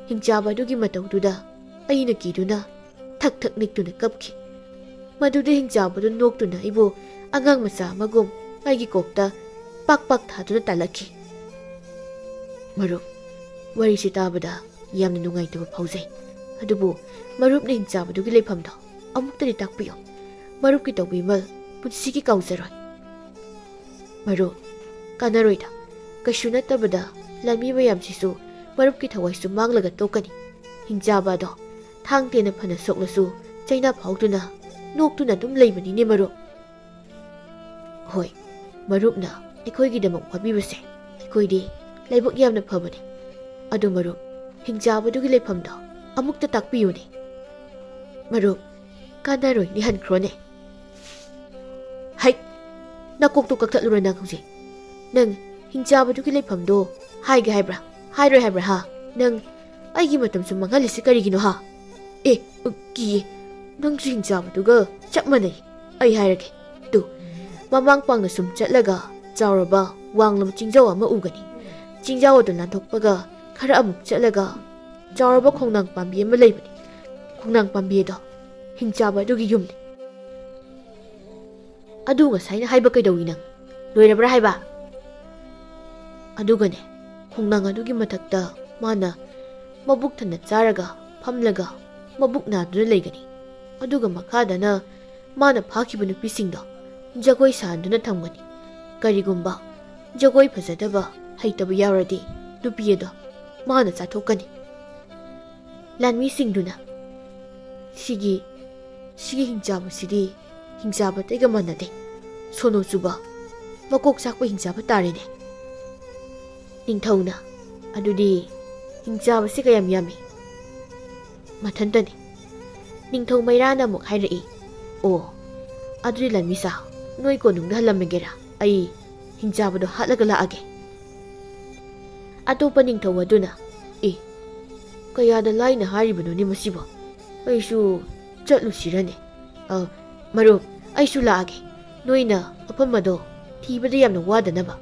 ꯍꯤꯡꯆꯥꯕꯗꯨꯒꯤ ꯃꯇꯧꯗꯨꯗ ꯑꯩꯅ ꯀꯤꯗꯨꯅ ꯊꯛ ꯊꯛ ꯅꯤꯛꯇꯨꯅ ꯀꯞꯈꯤ꯫ ꯃꯗꯨꯗ ꯍꯤꯡꯆꯥꯕꯗꯨ ꯅꯣꯛꯇꯨꯅ ꯑꯩꯕꯨ ꯑꯉꯥꯡ ꯃꯆꯥ ꯑꯃꯒꯨꯝ ꯑꯩꯒꯤ ꯀꯣꯛꯇ ꯄꯥꯛ ꯄꯥꯛ ꯊꯥꯗꯨꯅ ꯇꯥꯜꯂꯛꯈꯤ꯫" "ꯃꯔꯨꯞ, ꯋꯥꯔꯤꯁꯤ ꯇꯥꯕꯗ ꯌꯥꯝꯅ ꯅꯨꯡꯉꯥꯏꯇꯕ ꯐꯥꯎꯖꯩ꯫ ꯑꯗꯨꯕꯨ ꯃꯔꯨꯞꯅ ꯍꯤꯡꯆꯥꯕꯗꯨꯒꯤ ꯂꯩꯐꯝꯗꯣ ꯑꯃꯨꯛꯇꯗꯤ ꯇꯥꯛꯄꯤꯌꯨ꯫ ꯃꯔꯨꯞꯀꯤ ꯇꯧꯕꯤꯃꯜ ꯄꯨꯟꯁꯤꯒꯤ ꯀꯥꯎꯖꯔꯣꯏ꯫" "ꯃꯔꯨꯞ, ꯀꯥꯟꯅꯔꯣꯏꯗ꯫ ꯀꯩꯁꯨ ꯅꯠꯇꯕꯗ ꯂꯥꯟꯃꯤ ꯃꯌꯥꯝꯁꯤꯁꯨ ꯃꯔꯨꯞꯀꯤ ꯊꯋꯥꯏꯁꯨ ꯃꯥꯡꯂꯒ ꯇꯣꯛꯀꯅꯤ꯫ ꯍꯤꯡꯆꯥꯕ ꯑꯗꯣ ꯊꯥꯡ ꯇꯦꯟꯅ ꯐꯅ ꯁꯣꯛꯂꯁꯨ ꯆꯩꯅꯥ ꯐꯥꯎꯗꯨꯅ ꯅꯣꯛꯇꯨꯅ ꯑꯗꯨꯝ ꯂꯩꯕꯅꯤꯅꯦ ꯃꯔꯨꯞ꯫" "ꯍꯣꯏ, ꯃꯔꯨꯞꯅ ꯑꯩꯈꯣꯏꯒꯤꯗꯃꯛ ꯋꯥꯕꯤꯕꯁꯦ ꯑꯩꯈꯣꯏꯗꯤ ꯂꯥꯏꯕꯛ ꯌꯥꯝꯅ ꯐꯕꯅꯤ꯫ ꯑꯗꯨ ꯃꯔꯨꯞ, ꯍꯤꯡꯆꯥꯕꯗꯨꯒꯤ ꯂꯩꯐꯝꯗꯣ ꯑꯃꯨꯛꯇ ꯇꯥꯛꯄꯤꯌꯨꯅꯦ꯫" "ꯃꯔꯨꯞ, ꯀꯥꯟꯅꯔꯣꯏ, ꯅꯤꯍꯟꯈ꯭ꯔꯣꯅꯦ꯫" "ꯍꯩꯠ! ꯅꯀꯣꯛꯇꯣ ꯀꯛꯊꯠꯂꯨꯔ ꯅꯪ ꯍꯧꯖꯤꯛ꯫ ꯅꯪ ꯍꯤꯡꯆꯥꯕꯗꯨꯒꯤ ꯂꯩꯐꯝꯗꯣ ꯍꯥꯏꯒꯦ ꯍꯥꯏꯕ꯭ꯔꯥ, ꯍꯥꯏꯔꯣꯏ ꯍꯥꯏꯕ꯭ꯔꯥ ꯍꯥ? ꯅꯪ ꯑꯩꯒꯤ ꯃꯇꯝꯁꯨ ꯃꯥꯡꯍꯜꯂꯤꯁꯤ ꯀꯔꯤꯒꯤꯅꯣ ꯍꯥ? ꯑꯦ, ꯀꯤꯌꯦ꯫ ꯅꯪꯁꯨ ꯍꯤꯡꯆꯥꯕꯗꯨꯒ ꯆꯞ ꯃꯥꯟꯅꯩ꯫ ꯑꯩ ꯍꯥꯏꯔꯒꯦ꯫ ꯇꯨ, ꯃꯃꯥꯡ ꯄꯥꯡꯅ ꯁꯨꯝ ꯆꯠꯂꯒ ꯆꯥꯎꯔꯕ ꯋꯥꯡꯂꯕ ꯆꯤꯡꯖꯥꯎ ꯑꯃ ꯎꯒꯅꯤ꯫ ꯆꯤꯡꯖꯥꯎ ꯑꯗꯨ ꯂꯥꯟꯊꯣꯛꯄꯒ ꯈꯔ ꯑꯃꯨꯛ ꯆꯠꯂꯒ ꯆꯥꯎꯔꯕ ꯈꯣꯡꯅꯥꯡ ꯄꯥꯝꯕꯤ ꯑꯃ ꯂꯩꯕꯅꯤ꯫ ꯈꯣꯡꯅꯥꯡ ꯄꯥꯝꯕꯤ ꯑꯗꯣ ꯍꯤꯡꯆꯥꯕ ꯑꯗꯨꯒꯤ ꯌꯨꯝꯅꯤ꯫ ꯑꯗꯨ ꯉꯁꯥꯏꯅ ꯍꯥꯏꯕ ꯀꯩꯗꯧꯏ ꯅꯪ? ꯂꯣꯏꯔꯕ꯭ꯔꯥ ꯍꯥꯏꯕ? ꯑꯗꯨꯒꯅꯦ, ꯈꯣꯡꯅꯥꯡ ꯑꯗꯨꯒꯤ ꯃꯊꯛꯇ ꯃꯥꯅ ꯃꯕꯨꯛ ꯊꯟꯅ ꯆꯥꯔꯒ ꯐꯝꯂꯒ ꯃꯕꯨꯛ ꯅꯥꯗꯨꯅ ꯂꯩꯒꯅꯤ꯫ ꯑꯗꯨꯒ ꯃꯈꯥꯗꯅ ꯃꯥꯅ ꯐꯥꯈꯤꯕ ꯅꯨꯄꯤꯁꯤꯡꯗꯣ ꯖꯒꯣꯏ ꯁꯥꯍꯟꯗꯨꯅ ꯊꯝꯒꯅꯤ꯫ ꯀꯔꯤꯒꯨꯝꯕ ꯖꯒꯣꯏ ꯐꯖꯗꯕ ꯍꯩꯇꯕ ꯌꯥꯎꯔꯗꯤ ꯅꯨꯄꯤ ꯑꯗꯣ ꯃꯥꯅ ꯆꯥꯊꯣꯛꯀꯅꯤ꯫ ꯂꯥꯟꯃꯤꯁꯤꯡꯗꯨꯅ, "ꯁꯤꯒꯤ, ꯁꯤꯒꯤ ꯍꯤꯡꯆꯥꯕꯁꯤꯗꯤ ꯍꯤꯡꯆꯥꯕ ꯑꯇꯩꯒ ꯃꯥꯟꯅꯗꯦ꯫ ꯁꯣꯅꯣ ꯆꯨꯕ, ꯃꯀꯣꯛ ꯆꯥꯛꯄ ꯍꯤꯡꯆꯥꯕ ꯇꯥꯔꯦꯅꯦ꯫" ꯅꯤꯡꯊꯧꯅ, "ꯑꯗꯨꯗꯤ ꯍꯤꯡꯆꯥꯕꯁꯤ ꯀꯌꯥꯝ ꯌꯥꯝꯃꯤ?" "ꯃꯊꯟꯇꯅꯤ꯫" ꯅꯤꯡꯊꯧ ꯃꯩꯔꯥꯅ ꯑꯃꯨꯛ ꯍꯥꯏꯔꯛꯏ, "ꯑꯣ, ꯑꯗꯨꯗꯤ ꯂꯥꯟꯃꯤꯁꯥ, ꯅꯣꯏ ꯀꯣꯅꯨꯡꯗ ꯍꯜꯂꯝꯃꯒꯦꯔꯥ? ꯑꯩ ꯍꯤꯡꯆꯥꯕꯗꯣ ꯍꯥꯠꯂꯒ ꯂꯥꯛꯑꯒꯦ꯫" ꯑꯇꯣꯞꯄ ꯅꯤꯡꯊꯧ ꯑꯗꯨꯅ, "ꯑꯦ, ꯀꯌꯥꯗ ꯂꯥꯏꯅ ꯍꯥꯏꯔꯤꯕꯅꯣꯅꯦ ꯃꯁꯤꯕꯣ? ꯑꯩꯁꯨ ꯆꯠꯂꯨꯁꯤꯔꯅꯦ? ꯑ, ꯃꯔꯨꯞ, ꯑꯩꯁꯨ ꯂꯥꯛꯑꯒꯦ꯫ ꯅꯣꯏꯅ ꯃꯐꯝ ꯑꯗꯣ ꯊꯤꯕꯗ ꯌꯥꯝꯅ ꯋꯥꯗꯅꯕ꯫"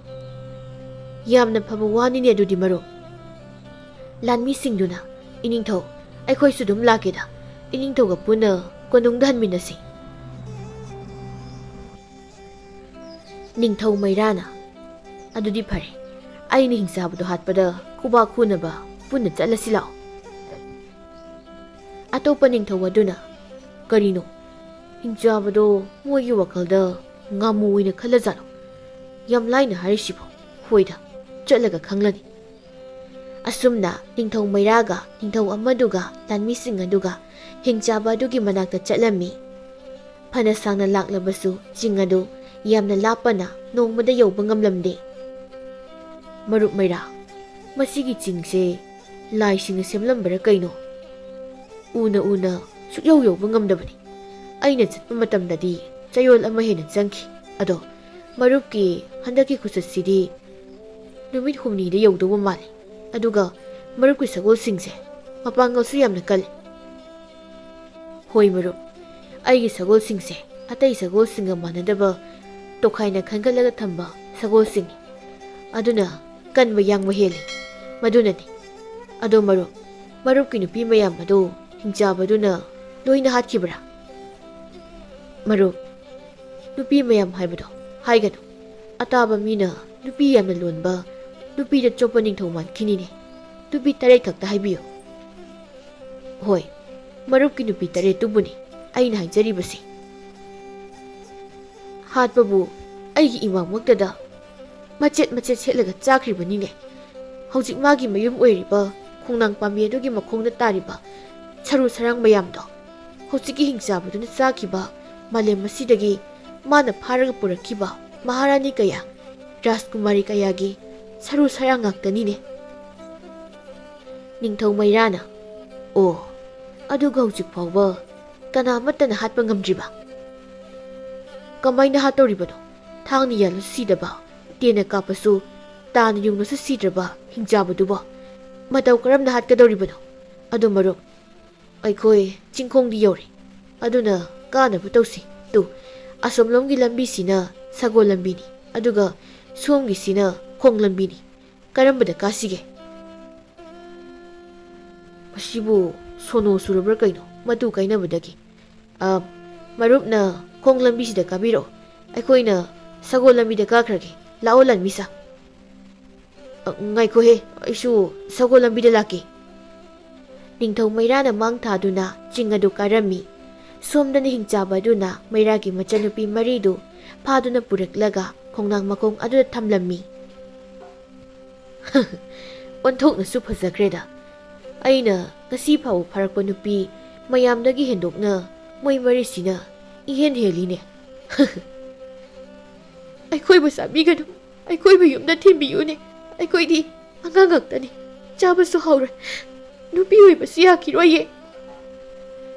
"ꯌꯥꯝꯅ ꯐꯕ ꯋꯥꯅꯤꯅꯦ ꯑꯗꯨꯗꯤ, ꯃꯔꯨꯞ꯫" ꯂꯥꯟꯃꯤꯁꯤꯡꯗꯨꯅ, "ꯏꯅꯤꯡꯊꯧ, ꯑꯩꯈꯣꯏꯁꯨ ꯑꯗꯨꯝ ꯂꯥꯛꯀꯦꯗ꯫ ꯏꯅꯤꯡꯊꯧꯒ ꯄꯨꯟꯅ ꯀꯣꯅꯨꯡꯗ ꯍꯟꯃꯤꯟꯅꯁꯤ꯫" ꯅꯤꯡꯊꯧ ꯃꯩꯔꯥꯅ, "ꯑꯗꯨꯗꯤ ꯐꯔꯦ, ꯑꯩꯅ ꯍꯤꯡꯆꯥꯕꯗꯣ ꯍꯥꯠꯄꯗ ꯈꯨꯕꯥꯛ ꯈꯨꯅꯕ ꯄꯨꯟꯅ ꯆꯠꯂꯁꯤ ꯂꯥꯛꯑꯣ꯫" ꯑꯇꯣꯞꯄ ꯅꯤꯡꯊꯧ ꯑꯗꯨꯅ, "ꯀꯔꯤꯅꯣ? ꯍꯤꯡꯆꯥꯕꯗꯣ ꯃꯣꯏꯒꯤ ꯋꯥꯈꯜꯗ ꯉꯥꯃꯨ ꯑꯣꯏꯅ ꯈꯜꯂꯖꯥꯠꯂꯣ? ꯌꯥꯝ ꯂꯥꯏꯅ ꯍꯥꯏꯔꯤꯁꯤꯕꯣ? ꯍꯣꯏꯗ, ꯆꯠꯂꯒ ꯈꯪꯂꯅꯤ꯫" ꯑꯁꯨꯝꯅ ꯅꯤꯡꯊꯧ ꯃꯩꯔꯥꯒ ꯅꯤꯡꯊꯧ ꯑꯃꯗꯨꯒ ꯂꯥꯟꯃꯤꯁꯤꯡ ꯑꯗꯨꯒ ꯍꯤꯡꯆꯥꯕ ꯑꯗꯨꯒꯤ ꯃꯅꯥꯛꯇ ꯆꯠꯂꯝꯃꯤ꯫ ꯐꯅ ꯁꯥꯡꯅ ꯂꯥꯛꯂꯕꯁꯨ ꯆꯤꯡ ꯑꯗꯨ ꯌꯥꯝꯅ ꯂꯥꯞꯄꯅ ꯅꯣꯡꯃꯗ ꯌꯧꯕ ꯉꯝꯂꯝꯗꯦ꯫ "ꯃꯔꯨꯞ ꯃꯩꯔꯥ, ꯃꯁꯤꯒꯤ ꯆꯤꯡꯁꯦ ꯂꯥꯏꯁꯤꯡꯅ ꯁꯦꯝꯂꯝꯕꯔꯥ ꯀꯩꯅꯣ? ꯎꯅ ꯎꯅ ꯁꯨꯛꯌꯧ ꯌꯧꯕ ꯉꯝꯗꯕꯅꯤ꯫ ꯑꯩꯅ ꯆꯠꯄ ꯃꯇꯝꯗꯗꯤ ꯆꯌꯣꯜ ꯑꯃ ꯍꯦꯟꯅ ꯆꯪꯈꯤ꯫ ꯑꯗꯣ ꯃꯔꯨꯞꯀꯤ ꯍꯟꯗꯛꯀꯤ ꯈꯨꯆꯠꯁꯤꯗꯤ ꯅꯨꯃꯤꯠ ꯍꯨꯝꯅꯤꯗ ꯌꯧꯗꯧꯕ ꯃꯥꯜꯂꯤ꯫ ꯑꯗꯨꯒ ꯃꯔꯨꯞꯀꯤ ꯁꯒꯣꯜꯁꯤꯡꯁꯦ ꯃꯄꯥꯡꯒꯜꯁꯨ ꯌꯥꯝꯅ ꯀꯜꯂꯤ꯫" "ꯍꯣꯏ ꯃꯔꯨꯞ, ꯑꯩꯒꯤ ꯁꯒꯣꯜꯁꯤꯡꯁꯦ ꯑꯇꯩ ꯁꯒꯣꯜꯁꯤꯡꯒ ꯃꯥꯟꯅꯗꯕ ꯇꯣꯈꯥꯏꯅ ꯈꯟꯒꯠꯂꯒ ꯊꯝꯕ ꯁꯒꯣꯜꯁꯤꯡꯅꯤ꯫ ꯑꯗꯨꯅ ꯀꯟꯕ ꯌꯥꯡꯕ ꯍꯦꯜꯂꯤ꯫ ꯃꯗꯨꯅꯅꯤ꯫ ꯑꯗꯣ ꯃꯔꯨꯞ, ꯃꯔꯨꯞꯀꯤ ꯅꯨꯄꯤ ꯃꯌꯥꯝ ꯑꯗꯨ ꯍꯤꯡꯆꯥꯕꯗꯨꯅ ꯂꯣꯏꯅ ꯍꯥꯠꯈꯤꯕ꯭ꯔꯥ? ꯃꯔꯨꯞ, ꯅꯨꯄꯤ ꯃꯌꯥꯝ ꯍꯥꯏꯕꯗꯣ ꯍꯥꯏꯒꯅꯨ꯫ ꯑꯇꯥꯕ ꯃꯤꯅ ꯅꯨꯄꯤ ꯌꯥꯝꯅ ꯂꯣꯟꯕ, ꯅꯨꯄꯤꯗ ꯆꯣꯞꯄ ꯅꯤꯡꯊꯧ ꯃꯥꯟꯈꯤꯅꯤꯅꯦ꯫ ꯅꯨꯄꯤ ꯇꯔꯦꯠ ꯈꯛꯇ ꯍꯥꯏꯕꯤꯌꯨ꯫ ꯍꯣꯏ, ꯃꯔꯨꯞꯀꯤ ꯅꯨꯄꯤ ꯇꯔꯦꯠꯇꯨꯕꯨꯅꯤ ꯑꯩꯅ ꯍꯥꯏꯖꯔꯤꯕꯁꯤ꯫ ꯍꯥꯠꯄꯕꯨ ꯑꯩꯒꯤ ꯏꯃꯥꯃꯛꯇꯗ ꯃꯆꯦꯠ ꯃꯆꯦꯠ ꯁꯦꯠꯂꯒ ꯆꯥꯈ꯭ꯔꯤꯕꯅꯤꯅꯦ꯫ ꯍꯧꯖꯤꯛ ꯃꯥꯒꯤ ꯃꯌꯨꯝ ꯑꯣꯏꯔꯤꯕ ꯈꯣꯡꯅꯥꯡ ꯄꯥꯝꯕꯤ ꯑꯗꯨꯒꯤ ꯃꯈꯣꯡꯗ ꯇꯥꯔꯤꯕ ꯁꯔꯨ ꯁꯔꯥꯡ ꯃꯌꯥꯝꯗꯣ ꯍꯧꯖꯤꯛꯀꯤ ꯍꯤꯡꯆꯥꯕꯗꯨꯅ ꯆꯥꯈꯤꯕ ꯃꯥꯂꯦꯝ ꯑꯁꯤꯗꯒꯤ ꯃꯥꯅ ꯐꯥꯔꯒ ꯄꯨꯔꯛꯈꯤꯕ ꯃꯍꯥꯔꯥꯅꯤ ꯀꯌꯥ, ꯔꯥꯖꯀꯨꯃꯥꯔꯤ ꯀꯌꯥꯒꯤ ꯁꯔꯨ ꯁꯔꯥꯡ ꯉꯥꯛꯇꯅꯤꯅꯦ꯫ ꯅꯤꯡꯊꯧ ꯃꯩꯔꯥꯅ, "ꯑꯣ, ꯑꯗꯨꯒ ꯍꯧꯖꯤꯛ ꯐꯥꯎꯕ ꯀꯅꯥ ꯑꯃꯠꯇꯅ ꯍꯥꯠꯄ ꯉꯝꯗ꯭ꯔꯤꯕ? ꯀꯃꯥꯏꯅ ꯍꯥꯠꯇꯧꯔꯤꯕꯅꯣ? ꯊꯥꯡꯅ ꯌꯥꯜꯂꯁꯨ ꯁꯤꯗꯕ, ꯇꯦꯟꯅ ꯀꯥꯞꯄꯁꯨ, ꯇꯥꯅ ꯌꯨꯡꯂꯁꯨ ꯁꯤꯗ꯭ꯔꯕ ꯍꯤꯡꯆꯥꯕꯗꯨꯕꯣ ꯃꯇꯧ ꯀꯔꯝꯅ ꯍꯥꯠꯀꯗꯧꯔꯤꯕꯅꯣ? ꯑꯗꯣ ꯃꯔꯨꯞ, ꯑꯩꯈꯣꯏ ꯆꯤꯡꯈꯣꯡꯗꯤ ꯌꯧꯔꯦ, ꯑꯗꯨꯅ ꯀꯥꯅꯕ ꯇꯧꯁꯤ꯫ ꯇꯨ, ꯑꯁꯣꯝꯂꯣꯝꯒꯤ ꯂꯝꯕꯤꯁꯤꯅ ꯁꯒꯣꯜ ꯂꯝꯕꯤꯅꯤ, ꯑꯗꯨꯒ ꯁꯣꯝꯒꯤꯁꯤꯅ ꯈꯣꯡ ꯂꯝꯕꯤꯅꯤ꯫ ꯀꯔꯝꯕꯗ ꯀꯥꯁꯤꯒꯦ?" ꯃꯁꯤꯕꯨ ꯁꯣꯅꯣ ꯁꯨꯔꯕ꯭ꯔꯥ ꯀꯩꯅꯣ, ꯃꯇꯨ ꯀꯥꯏꯅꯕꯗꯒꯤ? ꯑ, ꯃꯔꯨꯞꯅ ꯈꯣꯡ ꯂꯝꯕꯤꯁꯤꯗ ꯀꯥꯕꯤꯔꯛꯑꯣ, ꯑꯩꯈꯣꯏꯅ ꯁꯒꯣꯜ ꯂꯝꯕꯤꯗ ꯀꯥꯈ꯭ꯔꯒꯦ꯫ ꯂꯥꯛꯑꯣ, ꯂꯥꯟꯃꯤꯁꯥ꯫ "ꯑ, ꯉꯥꯏꯈꯣꯍꯦ, ꯑꯩꯁꯨ ꯁꯒꯣꯜ ꯂꯝꯕꯤꯗ ꯂꯥꯛꯀꯦ꯫" ꯅꯤꯡꯊꯧ ꯃꯩꯔꯥꯅ ꯃꯥꯡ ꯊꯥꯗꯨꯅ ꯆꯤꯡ ꯑꯗꯨ ꯀꯥꯔꯝꯃꯤ꯫ ꯁꯣꯝꯗꯅ ꯍꯤꯡꯆꯥꯕ ꯑꯗꯨꯅ ꯃꯩꯔꯥꯒꯤ ꯃꯆꯟꯅꯨꯄꯤ ꯃꯔꯤꯗꯨ ꯐꯥꯗꯨꯅ ꯄꯨꯔꯛꯂꯒ ꯈꯣꯡꯅꯥꯡ ꯃꯈꯣꯡ ꯑꯗꯨꯗ ꯊꯝꯂꯝꯃꯤ꯫ "ꯑꯣꯟꯊꯣꯛꯅꯁꯨ ꯐꯖꯈ꯭ꯔꯦꯗ꯫ ꯑꯩꯅ ꯉꯁꯤ ꯐꯥꯎꯕ ꯐꯥꯔꯛꯄ ꯅꯨꯄꯤ ꯃꯌꯥꯝꯗꯒꯤ ꯍꯦꯟꯗꯣꯛꯅ ꯃꯣꯏ ꯃꯔꯤꯁꯤꯅ ꯏꯍꯦꯟ ꯍꯦꯜꯂꯤꯅꯦ꯫" "ꯑꯩꯈꯣꯏꯕꯨ ꯆꯥꯕꯤꯒꯅꯨ, ꯑꯩꯈꯣꯏꯕꯨ ꯌꯨꯝꯗ ꯊꯤꯟꯕꯤꯌꯨꯅꯦ꯫ ꯑꯩꯈꯣꯏꯗꯤ ꯑꯉꯥꯡ ꯉꯥꯛꯇꯅꯤ, ꯆꯥꯕꯁꯨ ꯍꯧꯔꯣꯏ, ꯅꯨꯄꯤ ꯑꯣꯏꯕꯁꯨ ꯌꯥꯈꯤꯔꯣꯏꯌꯦ꯫"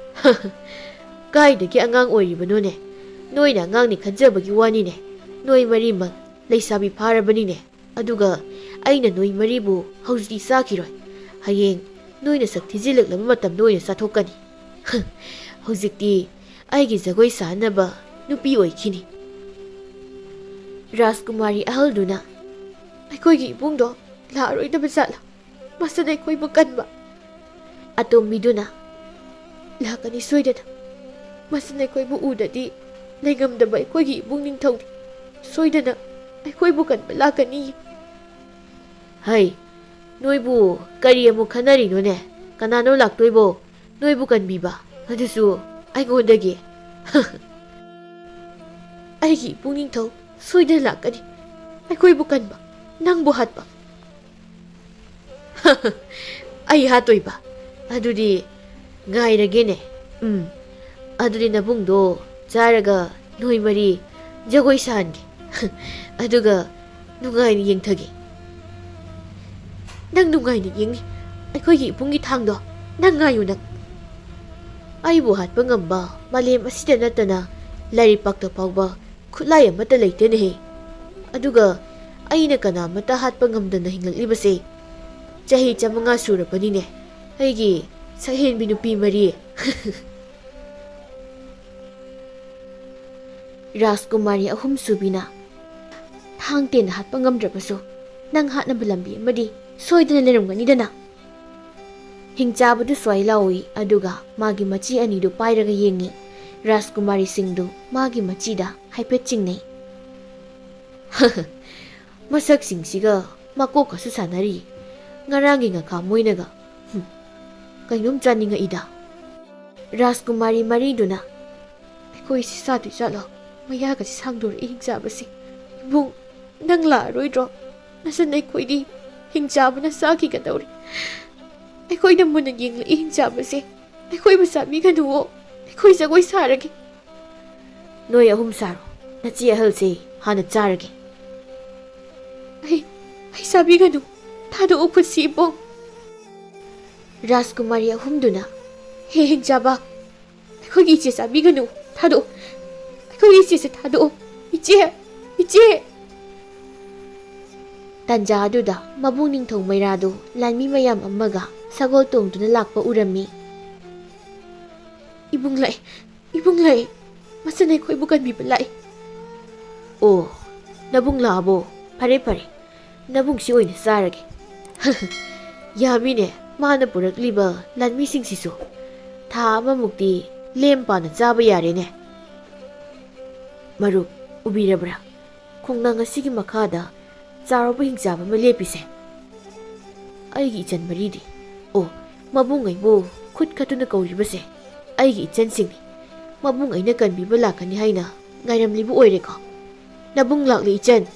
"ꯀꯥꯏꯗꯒꯤ ꯑꯉꯥꯡ ꯑꯣꯏꯔꯤꯕꯅꯣꯅꯦ? ꯅꯣꯏꯅ ꯑꯉꯥꯡꯅꯤ ꯈꯟꯖꯕꯒꯤ ꯋꯥꯅꯤꯅꯦ꯫ ꯅꯣꯏ ꯃꯔꯤꯃꯛ ꯂꯩꯁꯥꯕꯤ ꯐꯥꯔꯕꯅꯤꯅꯦ꯫ ꯑꯗꯨꯒ ꯑꯩꯅ ꯅꯣꯏ ꯃꯔꯤꯕꯨ ꯍꯧꯖꯤꯛꯇꯤ ꯆꯥꯈꯤꯔꯣꯏ꯫ ꯍꯌꯦꯡ ꯅꯣꯏꯅ ꯁꯛ ꯊꯤꯖꯤꯜꯂꯛꯂꯕ ꯃꯇꯝꯗ ꯑꯣꯏꯅ ꯆꯥꯊꯣꯛꯀꯅꯤ꯫ ꯍꯧꯖꯤꯛꯇꯤ ꯑꯩꯒꯤ ꯖꯒꯣꯏ ꯁꯥꯅꯕ ꯅꯨꯄꯤ ꯑꯣꯏꯈꯤꯅꯤ꯫" ꯔꯥꯖꯀꯨꯃꯥꯔꯤ ꯑꯍꯜꯗꯨꯅ, ꯑꯩꯈꯣꯏꯒꯤ ꯏꯕꯨꯡꯗꯣ ꯂꯥꯛꯑꯔꯣꯏꯗꯕ ꯖꯥꯠꯂꯥ? ꯃꯁꯤꯅ ꯑꯩꯈꯣꯏꯕꯨ ꯀꯟꯕ꯫ ꯑꯇꯣꯝꯕꯤꯗꯨꯅ, "ꯂꯥꯛꯀꯅꯤ ꯁꯣꯏꯗꯅ꯫ ꯃꯁꯤꯅ ꯑꯩꯈꯣꯏꯕꯨ ꯎꯗꯗꯤ ꯂꯩꯉꯝꯗꯕ ꯑꯩꯈꯣꯏꯒꯤ ꯏꯕꯨꯡ ꯅꯤꯡꯊꯧꯅꯤ꯫ ꯁꯣꯏꯗꯅ ꯑꯩꯈꯣꯏꯕꯨ ꯀꯟꯕ ꯂꯥꯛꯀꯅꯤ꯫" ꯍꯩ, ꯅꯣꯏꯕꯨ ꯀꯔꯤ ꯑꯃꯨꯛ ꯈꯟꯅꯔꯤꯅꯣꯅꯦ? ꯀꯅꯥꯅꯣ ꯂꯥꯛꯇꯣꯏꯕꯣ? ꯅꯣꯏꯕꯨ ꯀꯟꯕꯤꯕ, ꯑꯗꯨꯁꯨ ꯑꯩꯉꯣꯟꯗꯒꯤ? ꯑꯩꯒꯤ ꯏꯄꯨ ꯅꯤꯡꯊꯧ ꯁꯣꯏꯗꯅ ꯂꯥꯛꯀꯅꯤ꯫ ꯑꯩꯈꯣꯏꯕꯨ ꯀꯟꯕ, ꯅꯪꯕꯨ ꯍꯥꯠꯄ꯫ ꯑꯩ ꯍꯥꯠꯇꯣꯏꯕ? ꯑꯗꯨꯗꯤ ꯉꯥꯏꯔꯒꯦꯅꯦ꯫ ꯎꯝ, ꯑꯗꯨꯗꯤ ꯅꯕꯨꯡꯗꯣ ꯆꯥꯔꯒ ꯅꯣꯏ ꯃꯔꯤ ꯖꯒꯣꯏ ꯁꯥꯍꯟꯒꯦ꯫ ꯑꯗꯨꯒ ꯅꯨꯡꯉꯥꯏꯅ ꯌꯦꯡꯊꯒꯦ꯫ ꯅꯪ ꯅꯨꯡꯉꯥꯏꯅ ꯌꯦꯡꯅꯤ꯫ ꯑꯩꯈꯣꯏꯒꯤ ꯏꯕꯨꯡꯒꯤ ꯊꯥꯡꯗꯣ ꯅꯪ ꯉꯥꯏꯌꯨ ꯅꯪ꯫ ꯑꯩꯕꯨ ꯍꯥꯠꯄ ꯉꯝꯕ ꯃꯥꯂꯦꯝ ꯑꯁꯤꯗ ꯅꯠꯇꯅ ꯂꯥꯏꯔꯩꯄꯥꯛꯇ ꯐꯥꯎꯕ ꯈꯨꯠꯂꯥꯏ ꯑꯃꯠꯇ ꯂꯩꯇꯦꯅꯦꯍꯦ꯫ ꯑꯗꯨꯒ ꯑꯩꯅ ꯀꯅꯥꯃꯠꯇ ꯍꯥꯠꯄ ꯉꯝꯗꯅ ꯍꯤꯡꯂꯛꯂꯤꯕꯁꯦ ꯆꯍꯤ ꯆꯥꯃꯉꯥ ꯁꯨꯔꯕꯅꯤꯅꯦ꯫ ꯑꯩꯒꯤ ꯁꯛꯍꯦꯟꯕꯤ ꯅꯨꯄꯤ ꯃꯔꯤ꯫ ꯔꯥꯖꯀꯨꯃꯥꯔꯤ ꯑꯍꯨꯝꯁꯨꯕꯤꯅ, "ꯊꯥꯡ ꯇꯦꯟꯅ ꯍꯥꯠꯄ ꯉꯝꯗ꯭ꯔꯕꯁꯨ ꯅꯪ ꯍꯥꯠꯅꯕ ꯂꯝꯕꯤ ꯑꯃꯗꯤ ꯁꯣꯏꯗꯅ ꯂꯩꯔꯝꯒꯅꯤꯗꯅ?" ꯍꯤꯡꯆꯥꯕꯗꯨ ꯁ꯭ꯋꯥꯏ ꯂꯥꯎꯏ, ꯑꯗꯨꯒ ꯃꯥꯒꯤ ꯃꯆꯤ ꯑꯅꯤꯗꯨ ꯄꯥꯏꯔꯒ ꯌꯦꯡꯉꯤ꯫ ꯔꯥꯖꯀꯨꯃꯥꯔꯤꯁꯤꯡꯗꯨ ꯃꯥꯒꯤ ꯃꯆꯤꯗ ꯍꯥꯏꯐꯦꯠ ꯆꯤꯡꯅꯩ꯫ "ꯃꯁꯛꯁꯤꯡꯁꯤꯒ ꯃꯀꯣꯛꯀꯁꯨ ꯁꯥꯟꯅꯔꯤ꯫ ꯉꯔꯥꯡꯒꯤ ꯉꯈꯥ ꯃꯣꯏꯅꯒ꯫ ꯍꯨꯝ, ꯀꯩꯅꯣꯝ ꯆꯥꯅꯤꯡꯉꯛꯏꯗ꯫" ꯔꯥꯖꯀꯨꯃꯥꯔꯤ ꯃꯔꯤꯗꯨꯅ, "ꯑꯩꯈꯣꯏꯁꯤ ꯆꯥꯗꯣꯏ ꯖꯥꯠꯂꯣ? ꯃꯌꯥꯒꯁꯤ ꯁꯥꯡꯗꯣꯔꯛꯏ ꯍꯤꯡꯆꯥꯕꯁꯤ꯫ ꯏꯕꯨꯡ, ꯅꯪ ꯂꯥꯛꯑꯔꯣꯏꯗ꯭ꯔꯣ? ꯅꯆꯟ ꯑꯩꯈꯣꯏꯗꯤ ꯍꯤꯡꯆꯥꯕꯅ ꯆꯥꯈꯤꯒꯗꯧꯔꯤ꯫ ꯑꯩꯈꯣꯏꯗ ꯃꯨꯟꯅ ꯌꯦꯡꯂꯛꯏ ꯍꯤꯡꯆꯥꯕꯁꯦ꯫ ꯑꯩꯈꯣꯏꯕꯨ ꯆꯥꯕꯤꯒꯅꯨꯋꯣ꯫ ꯑꯩꯈꯣꯏ ꯖꯒꯣꯏ ꯁꯥꯔꯒꯦ꯫" "ꯅꯣꯏ ꯑꯍꯨꯝ ꯁꯥꯔꯣ꯫ ꯅꯆꯦ ꯑꯍꯜꯁꯦ ꯍꯥꯟꯅ ꯆꯥꯔꯒꯦ꯫" "ꯑꯩ, ꯑꯩ ꯆꯥꯕꯤꯒꯅꯨ꯫ ꯊꯥꯗꯣꯛꯎ ꯈꯨꯠꯁꯤ ꯏꯕꯨꯡ꯫" ꯔꯥꯖꯀꯨꯃꯥꯔꯤ ꯑꯍꯨꯝꯗꯨꯅ, "ꯍꯦ ꯍꯤꯡꯆꯥꯕ, ꯑꯩꯈꯣꯏꯒꯤ ꯏꯆꯦ ꯆꯥꯕꯤꯒꯅꯨ꯫ ꯊꯥꯗꯣꯛꯎ꯫ ꯑꯩꯈꯣꯏꯒꯤ ꯏꯆꯦꯁꯦ ꯊꯥꯗꯣꯛꯎ꯫ ꯏꯆꯦ! ꯏꯆꯦ!" ꯇꯥꯟꯖꯥ ꯑꯗꯨꯗ ꯃꯕꯨꯡ ꯅꯤꯡꯊꯧ ꯃꯩꯔꯥꯗꯨ ꯂꯥꯟꯃꯤ ꯃꯌꯥꯝ ꯑꯃꯒ ꯁꯒꯣꯜ ꯇꯣꯡꯗꯨꯅ ꯂꯥꯛꯄ ꯎꯔꯝꯃꯤ꯫ "ꯏꯕꯨꯡ ꯂꯥꯛꯑꯦ, ꯏꯕꯨꯡ ꯂꯥꯛꯑꯦ꯫ ꯃꯁꯤꯅ ꯑꯩꯈꯣꯏꯕꯨ ꯀꯟꯕꯤꯕ ꯂꯥꯛꯑꯦ꯫" "ꯑꯣ, ꯅꯕꯨꯡ ꯂꯥꯛꯑꯕꯣ? ꯐꯔꯦ, ꯐꯔꯦ꯫ ꯅꯕꯨꯡꯁꯤ ꯑꯣꯏꯅ ꯆꯥꯔꯒꯦ꯫ ꯌꯥꯝꯃꯤꯅꯦ, ꯃꯥꯅ ꯄꯨꯔꯛꯂꯤꯕ ꯂꯥꯟꯃꯤꯁꯤꯡꯁꯤꯁꯨ꯫ ꯊꯥ ꯑꯃꯃꯨꯛꯇꯤ ꯂꯦꯝ ꯄꯥꯅ ꯆꯥꯕ ꯌꯥꯔꯦꯅꯦ꯫ ꯃꯔꯨꯞ, ꯎꯕꯤꯔꯕ꯭ꯔꯥ? ꯈꯣꯡꯅꯥꯡ ꯑꯁꯤꯒꯤ ꯃꯈꯥꯗ ꯆꯥꯎꯔꯕ ꯍꯤꯡꯆꯥꯕ ꯑꯃ ꯂꯦꯞꯄꯤꯁꯦ꯫ ꯑꯩꯒꯤ ꯏꯆꯟ ꯃꯔꯤꯗꯤ꯫ ꯑꯣ, ꯃꯕꯨꯡ ꯑꯩꯕꯨ ꯈꯨꯠ ꯈꯠꯇꯨꯅ ꯀꯧꯔꯤꯕꯁꯦ ꯑꯩꯒꯤ ꯏꯆꯟꯁꯤꯡꯅꯤ꯫ ꯃꯕꯨꯡ ꯑꯩꯅ ꯀꯟꯕꯤꯕ ꯂꯥꯛꯀꯅꯤ ꯍꯥꯏꯅ ꯉꯥꯏꯔꯝꯂꯤꯕ ꯑꯣꯏꯔꯦꯀꯣ꯫ ꯅꯕꯨꯡ ꯂꯥꯛꯂꯤ, ꯏꯆꯟ꯫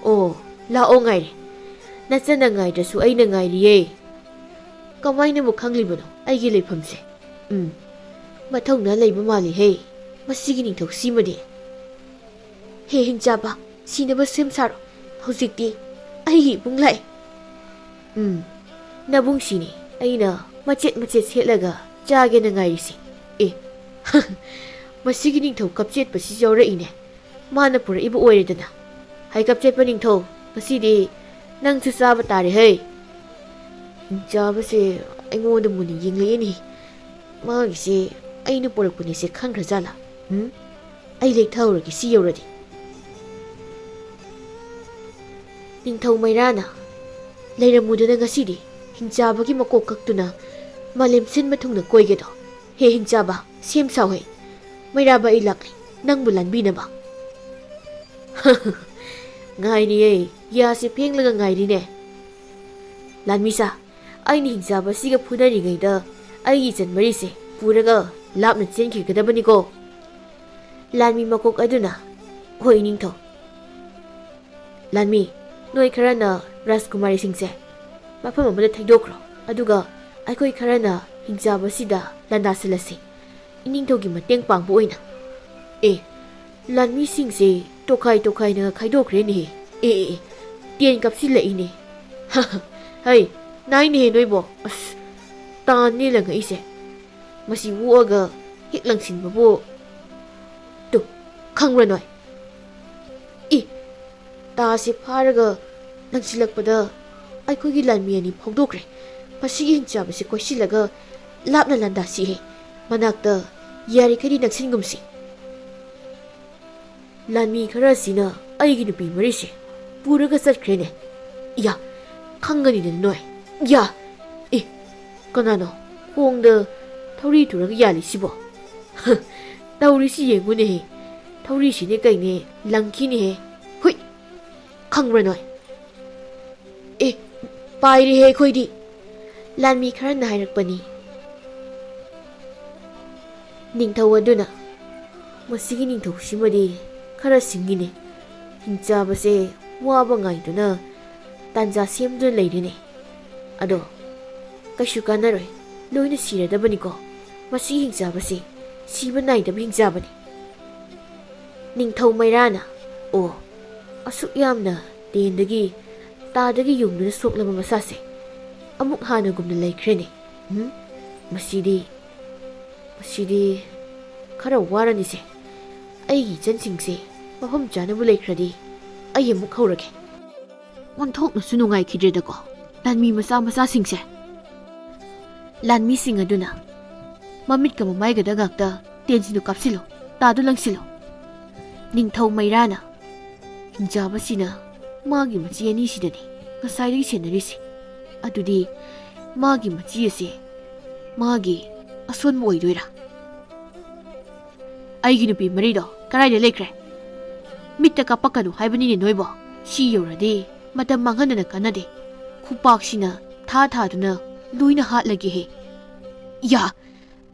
ꯑꯣ, ꯂꯥꯛꯑꯣ, ꯉꯥꯏꯔꯦ꯫ ꯅꯆꯟꯅ ꯉꯥꯏꯗ꯭ꯔꯁꯨ ꯑꯩꯅ ꯉꯥꯏꯔꯤꯌꯦ꯫ ꯀꯃꯥꯏꯅꯕꯨ ꯈꯪꯂꯤꯕꯅꯣ ꯑꯩꯒꯤ ꯂꯩꯐꯝꯁꯦ? ꯎꯝ, ꯃꯊꯧꯅꯥ ꯂꯩꯕ ꯃꯥꯜꯂꯤꯍꯦ, ꯃꯁꯤꯒꯤ ꯅꯤꯡꯊꯧꯁꯤꯃꯗꯤ꯫ ꯍꯦ ꯍꯤꯡꯆꯥꯕ, ꯁꯤꯅꯕ ꯁꯦꯝ ꯁꯥꯔꯣ꯫ ꯍꯧꯖꯤꯛꯇꯤ ꯑꯩꯒꯤ ꯏꯕꯨꯡ ꯂꯥꯛꯑꯦ꯫ ꯎꯝ, ꯅꯕꯨꯡꯁꯤꯅꯤ ꯑꯩꯅ ꯃꯆꯦꯠ ꯃꯆꯦꯠ ꯁꯦꯠꯂꯒ ꯆꯥꯒꯦꯅ ꯉꯥꯏꯔꯤꯁꯤ꯫ ꯑꯦ, ꯃꯁꯤꯒꯤ ꯅꯤꯡꯊꯧ ꯀꯞꯆꯦꯠꯄꯁꯤ ꯌꯥꯎꯔꯛꯏꯅꯦ꯫ ꯃꯥꯅ ꯄꯨꯔꯛꯏꯕ ꯑꯣꯏꯔꯦꯗꯅ꯫ ꯍꯥꯏ ꯀꯞꯆꯦꯠꯄ ꯅꯤꯡꯊꯧ, ꯉꯁꯤꯗꯤ ꯅꯪꯁꯨ ꯆꯥꯕ ꯇꯥꯔꯦ ꯍꯩ꯫ ꯍꯤꯡꯆꯥꯕꯁꯦ ꯑꯩꯉꯣꯟꯗ ꯃꯨꯟꯅ ꯌꯦꯡꯂꯛꯏꯅꯦ꯫ ꯃꯥꯒꯤꯁꯦ ꯑꯩꯅ ꯄꯨꯔꯛꯄꯅꯤꯁꯦ ꯈꯪꯈ꯭ꯔꯖꯥꯠꯂꯥ? ꯎꯝ? ꯑꯩ ꯂꯦꯛꯊꯍꯧꯔꯒꯦ ꯁꯤ ꯌꯧꯔꯗꯤ꯫ ꯅꯤꯡꯊꯧ ꯃꯩꯔꯥꯅ, "ꯂꯩꯔꯝꯃꯨꯗꯅ ꯉꯁꯤꯗꯤ ꯍꯤꯡꯆꯥꯕꯒꯤ ꯃꯀꯣꯛ ꯀꯛꯇꯨꯅ ꯃꯥꯂꯦꯝ ꯁꯤꯟꯕ ꯊꯨꯡꯅ ꯀꯣꯏꯒꯦꯗꯣ꯫ ꯍꯦ ꯍꯤꯡꯆꯥꯕ, ꯁꯦꯝ ꯁꯥꯎꯍꯦ꯫ ꯃꯩꯔꯥꯕ ꯑꯩ ꯂꯥꯛꯂꯤ, ꯅꯪꯕꯨ ꯂꯥꯟꯕꯤꯅꯕ꯫" "ꯉꯥꯏꯔꯤꯌꯦ, ꯌꯥꯁꯦ ꯐꯦꯡꯂꯒ ꯉꯥꯏꯔꯤꯅꯦ꯫ ꯂꯥꯟꯃꯤꯁꯥ, ꯑꯩꯅ ꯍꯤꯡꯆꯥꯕꯁꯤꯒ ꯐꯨꯅꯔꯤꯉꯩꯗ ꯑꯩꯒꯤ ꯏꯆꯟ ꯃꯔꯤꯁꯦ ꯄꯨꯔꯒ ꯂꯥꯞꯅ ꯆꯦꯟꯈꯤꯒꯗꯕꯅꯤꯀꯣ꯫" ꯂꯥꯟꯃꯤ ꯃꯀꯣꯛ ꯑꯗꯨꯅ, "ꯍꯣꯏ, ꯏꯅꯤꯡꯊꯧ꯫" "ꯂꯥꯟꯃꯤ, ꯅꯣꯏ ꯈꯔꯅ ꯔꯥꯖꯀꯨꯃꯥꯔꯤꯁꯤꯡꯁꯦ ꯃꯐꯝ ꯑꯃꯗ ꯊꯩꯗꯣꯛꯈ꯭ꯔꯣ, ꯑꯗꯨꯒ ꯑꯩꯈꯣꯏ ꯈꯔꯅ ꯍꯤꯡꯆꯥꯕꯁꯤꯗ ꯂꯥꯟꯗꯥꯁꯤꯜꯂꯁꯤ, ꯏꯅꯤꯡꯊꯧꯒꯤ ꯃꯇꯦꯡ ꯄꯥꯡꯕ ꯑꯣꯏꯅ꯫" ꯑꯦ, ꯂꯥꯟꯃꯤꯁꯤꯡꯁꯦ ꯇꯣꯈꯥꯏ ꯇꯣꯈꯥꯏꯅ ꯈꯥꯏꯗꯣꯛꯈ꯭ꯔꯦꯅꯦꯍꯦ꯫ ꯑꯦ, ꯑꯦ, ꯑꯦ, ꯇꯦꯟ ꯀꯥꯞꯁꯤꯜꯂꯛꯏꯅꯦ꯫ ꯍꯩ, ꯅꯥꯏꯅꯦꯍꯦ ꯅꯣꯏꯕꯣ꯫ ꯑꯁ, ꯇꯥꯟꯅꯦ ꯂꯪꯉꯛꯏꯁꯦ꯫ ꯃꯁꯤ ꯑꯣꯛꯑꯒ ꯍꯦꯛ ꯂꯪꯁꯤꯟꯕꯕꯨ꯫ ꯇꯨ, ꯈꯪꯕ꯭ꯔꯥ ꯅꯣꯏ? ꯏ, ꯇꯥꯁꯦ ꯐꯥꯔꯒ ꯂꯪꯁꯤꯜꯂꯛꯄꯗ ꯑꯩꯈꯣꯏꯒꯤ ꯂꯥꯟꯃꯤ ꯑꯅꯤ ꯐꯥꯎꯗꯣꯛꯈ꯭ꯔꯦ꯫ ꯃꯁꯤꯒꯤ ꯍꯤꯡꯆꯥꯕꯁꯦ ꯀꯣꯏꯁꯤꯜꯂꯒ ꯂꯥꯞꯅ ꯂꯥꯟꯗꯥꯁꯤꯍꯦ꯫ ꯃꯅꯥꯛꯇ ꯌꯥꯔꯤꯈꯩꯗꯤ ꯅꯛꯁꯤꯟꯒꯨꯝꯁꯤ꯫ ꯂꯥꯟꯃꯤ ꯈꯔ ꯑꯁꯤꯅ ꯑꯩꯒꯤ ꯅꯨꯄꯤ ꯃꯔꯤꯁꯦ ꯄꯨꯔꯒ ꯆꯠꯈ꯭ꯔꯦꯅꯦ꯫ ꯏꯌꯥ, ꯈꯪꯒꯅꯤꯗꯅ ꯅꯣꯏ꯫ ꯏꯌꯥ! ꯑꯦ, ꯀꯅꯥꯅꯣ ꯈꯣꯡꯗ ꯊꯧꯔꯤ ꯊꯨꯔꯒ ꯌꯥꯜꯂꯤꯁꯤꯕꯣ? ꯇꯧꯔꯤꯁꯤ ꯌꯦꯡꯉꯨꯅꯦꯍꯦ꯫ ꯊꯧꯔꯤꯁꯤꯅꯦ ꯀꯩꯅꯦ ꯂꯪꯈꯤꯅꯦꯍꯦ꯫ ꯍꯨꯏ! ꯈꯪꯕ꯭ꯔꯥ ꯅꯣꯏ? ꯑꯦ, ꯄꯥꯏꯔꯦꯍꯦ ꯑꯩꯈꯣꯏꯗꯤ꯫ ꯂꯥꯟꯃꯤ ꯈꯔꯅ ꯍꯥꯏꯔꯛꯄꯅꯤ꯫ ꯅꯤꯡꯊꯧ ꯑꯗꯨꯅ, "ꯃꯁꯤꯒꯤ ꯅꯤꯡꯊꯧꯁꯤꯃꯗꯤ ꯈꯔ ꯁꯤꯡꯉꯤꯅꯦ꯫ ꯍꯤꯡꯆꯥꯕꯁꯦ ꯋꯥꯕ ꯉꯥꯏꯗꯨꯅ ꯇꯥꯟꯖꯥ ꯁꯦꯝꯗꯨꯅ ꯂꯩꯔꯦꯅꯦ꯫ ꯑꯗꯣ ꯀꯩꯁꯨ ꯀꯥꯟꯅꯔꯣꯏ, ꯂꯣꯏꯅ ꯁꯤꯔꯗꯕꯅꯤꯀꯣ꯫ ꯃꯁꯤꯒꯤ ꯍꯤꯡꯆꯥꯕꯁꯤ ꯁꯤꯕ ꯅꯥꯏꯗꯕ ꯍꯤꯡꯆꯥꯕꯅꯤ꯫" ꯅꯤꯡꯊꯧ ꯃꯩꯔꯥꯅ, "ꯑꯣ, ꯑꯁꯨꯛ ꯌꯥꯝꯅ ꯇꯦꯟꯗꯒꯤ ꯇꯥꯗꯒꯤ ꯌꯨꯡꯗꯨꯅ ꯁꯣꯛꯂꯕ ꯃꯁꯥꯁꯦ ꯑꯃꯨꯛ ꯍꯥꯟꯅꯒꯨꯝꯅ ꯂꯩꯈ꯭ꯔꯦꯅꯦ꯫ ꯎꯝ? ꯃꯁꯤꯗꯤ, ꯃꯁꯤꯗꯤ ꯈꯔ ꯋꯥꯔꯅꯤꯁꯦ꯫ ꯑꯩꯒꯤ ꯏꯆꯟꯁꯤꯡꯁꯦ ꯃꯐꯝ ꯆꯥꯅꯕꯨ ꯂꯩꯈ꯭ꯔꯗꯤ ꯑꯩ ꯑꯃꯨꯛ ꯍꯧꯔꯒꯦ꯫" ꯑꯣꯟꯊꯣꯛꯅꯁꯨ ꯅꯨꯡꯉꯥꯏꯈꯤꯗ꯭ꯔꯦꯗꯀꯣ ꯂꯥꯟꯃꯤ ꯃꯆꯥ ꯃꯆꯥꯁꯤꯡꯁꯦ꯫ ꯂꯥꯟꯃꯤꯁꯤꯡ ꯑꯗꯨꯅ, "ꯃꯃꯤꯠꯀ ꯃꯃꯥꯏꯒꯗ ꯉꯥꯛꯇ ꯇꯦꯟꯁꯤꯟꯗꯨ ꯀꯥꯞꯁꯤꯜꯂꯨ, ꯇꯥꯗꯨ ꯂꯪꯁꯤꯜꯂꯨ꯫" ꯅꯤꯡꯊꯧ ꯃꯩꯔꯥꯅ, "ꯍꯤꯡꯆꯥꯕꯁꯤꯅ ꯃꯥꯒꯤ ꯃꯆꯤ ꯑꯅꯤꯁꯤꯗꯅꯤ ꯉꯁꯥꯏꯗꯒꯤ ꯁꯦꯟꯅꯔꯤꯁꯤ꯫ ꯑꯗꯨꯗꯤ ꯃꯥꯒꯤ ꯃꯆꯤ ꯑꯁꯦ ꯃꯥꯒꯤ ꯑꯁꯣꯟꯕ ꯑꯣꯏꯗꯣꯏꯔꯥ?" "ꯑꯩꯒꯤ ꯅꯨꯄꯤ ꯃꯔꯤꯗꯣ ꯀꯗꯥꯏꯗ ꯂꯩꯈ꯭ꯔꯦ? ꯃꯤꯠꯇ ꯀꯥꯞꯄꯛꯀꯅꯨ ꯍꯥꯏꯕꯅꯤꯅꯦ ꯅꯣꯏꯕꯣ꯫ ꯁꯤ ꯌꯧꯔꯗꯤ ꯃꯇꯝ ꯃꯥꯡꯍꯟꯗꯅ ꯀꯥꯟꯅꯗꯦ꯫ ꯈꯨꯄꯥꯛꯁꯤꯅ ꯊꯥ ꯊꯥꯗꯨꯅ ꯂꯣꯏꯅ ꯍꯥꯠꯂꯒꯦꯍꯦ꯫" ꯌꯥ!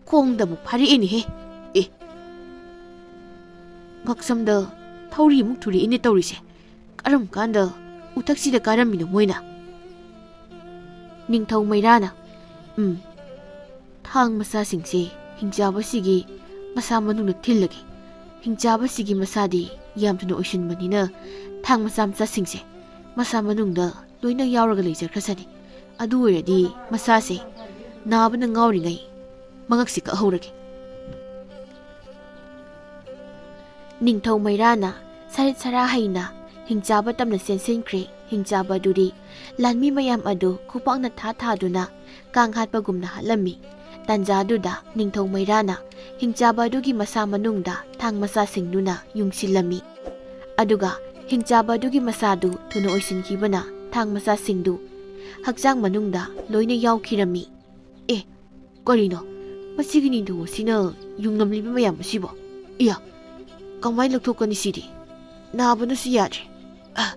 ꯈꯣꯡꯗ ꯑꯃꯨꯛ ꯐꯥꯔꯛꯑꯦꯅꯦꯍꯦ꯫ ꯑꯦ! ꯉꯛꯁꯝꯗ ꯊꯧꯔꯤ ꯑꯃꯨꯛ ꯊꯨꯔꯛꯏꯅꯦ ꯇꯧꯔꯤꯁꯦ꯫ ꯀꯔꯝ ꯀꯥꯟꯗ ꯎꯊꯛꯁꯤꯗ ꯀꯥꯔꯝꯃꯤꯅꯣ ꯃꯣꯏꯅ? ꯅꯤꯡꯊꯧ ꯃꯩꯔꯥꯅ, "ꯎꯝ, ꯊꯥꯡ ꯃꯆꯥꯁꯤꯡꯁꯦ ꯍꯤꯡꯆꯥꯕꯁꯤꯒꯤ ꯃꯁꯥ ꯃꯅꯨꯡꯗ ꯊꯤꯜꯂꯒꯦ꯫ ꯍꯤꯡꯆꯥꯕꯁꯤꯒꯤ ꯃꯁꯥꯗꯤ ꯌꯥꯝ ꯊꯨꯅ ꯑꯣꯏꯁꯤꯟꯕꯅꯤꯅ ꯊꯥꯡ ꯃꯆꯥ ꯃꯆꯥꯁꯤꯡꯁꯦ ꯃꯁꯥ ꯃꯅꯨꯡꯗ ꯂꯣꯏꯅ ꯌꯥꯎꯔꯒ ꯂꯩꯖꯈ꯭ꯔꯁꯅꯤ꯫ ꯑꯗꯨ ꯑꯣꯏꯔꯗꯤ ꯃꯁꯥꯁꯦ ꯅꯥꯕꯅ ꯉꯥꯎꯔꯤꯉꯩ ꯃꯉꯛꯁꯤ ꯀꯛꯍꯧꯔꯒꯦ꯫" ꯅꯤꯡꯊꯧ ꯃꯩꯔꯥꯅ ꯁꯔꯤꯠ ꯁꯔꯥ ꯍꯩꯅ ꯍꯤꯡꯆꯥꯕ ꯇꯝꯅ ꯆꯦꯟꯁꯤꯟꯈ꯭ꯔꯦ꯫ ꯍꯤꯡꯆꯥꯕ ꯑꯗꯨꯗꯤ ꯂꯥꯟꯃꯤ ꯃꯌꯥꯝ ꯑꯗꯨ ꯈꯨꯄꯥꯛꯅ ꯊꯥ ꯊꯥꯗꯨꯅ ꯀꯥꯡ ꯍꯥꯠꯄꯒꯨꯝꯅ ꯍꯥꯠꯂꯝꯃꯤ꯫ ꯇꯥꯟꯖꯥꯗꯨꯗ ꯅꯤꯡꯊꯧ ꯃꯩꯔꯥꯅ ꯍꯤꯡꯆꯥꯕ ꯑꯗꯨꯒꯤ ꯃꯁꯥ ꯃꯅꯨꯡꯗ ꯊꯥꯡ ꯃꯆꯥꯁꯤꯡꯗꯨꯅ ꯌꯨꯡꯁꯤꯜꯂꯝꯃꯤ꯫ ꯑꯗꯨꯒ ꯍꯤꯡꯆꯥꯕ ꯑꯗꯨꯒꯤ ꯃꯁꯥꯗꯨ ꯊꯨꯅ ꯑꯣꯏꯁꯤꯟꯈꯤꯕꯅ ꯊꯥꯡ ꯃꯆꯥꯁꯤꯡꯗꯨ ꯍꯛꯆꯥꯡ ꯃꯅꯨꯡꯗ ꯂꯣꯏꯅ ꯌꯥꯎꯈꯤꯔꯝꯃꯤ꯫ ꯑꯦ, ꯀꯔꯤꯅꯣ? ꯃꯁꯤꯒꯤ ꯅꯤꯡꯊꯧ ꯑꯁꯤꯅ ꯌꯨꯡꯂꯝꯂꯤꯕ ꯃꯌꯥꯝ ꯑꯁꯤꯕꯣ? ꯏꯌꯥ, ꯀꯃꯥꯏꯅ ꯂꯧꯊꯣꯛꯀꯅꯤ ꯁꯤꯗꯤ? ꯅꯥꯕꯅꯁꯨ ꯌꯥꯗ꯭ꯔꯦ꯫ ꯑ꯫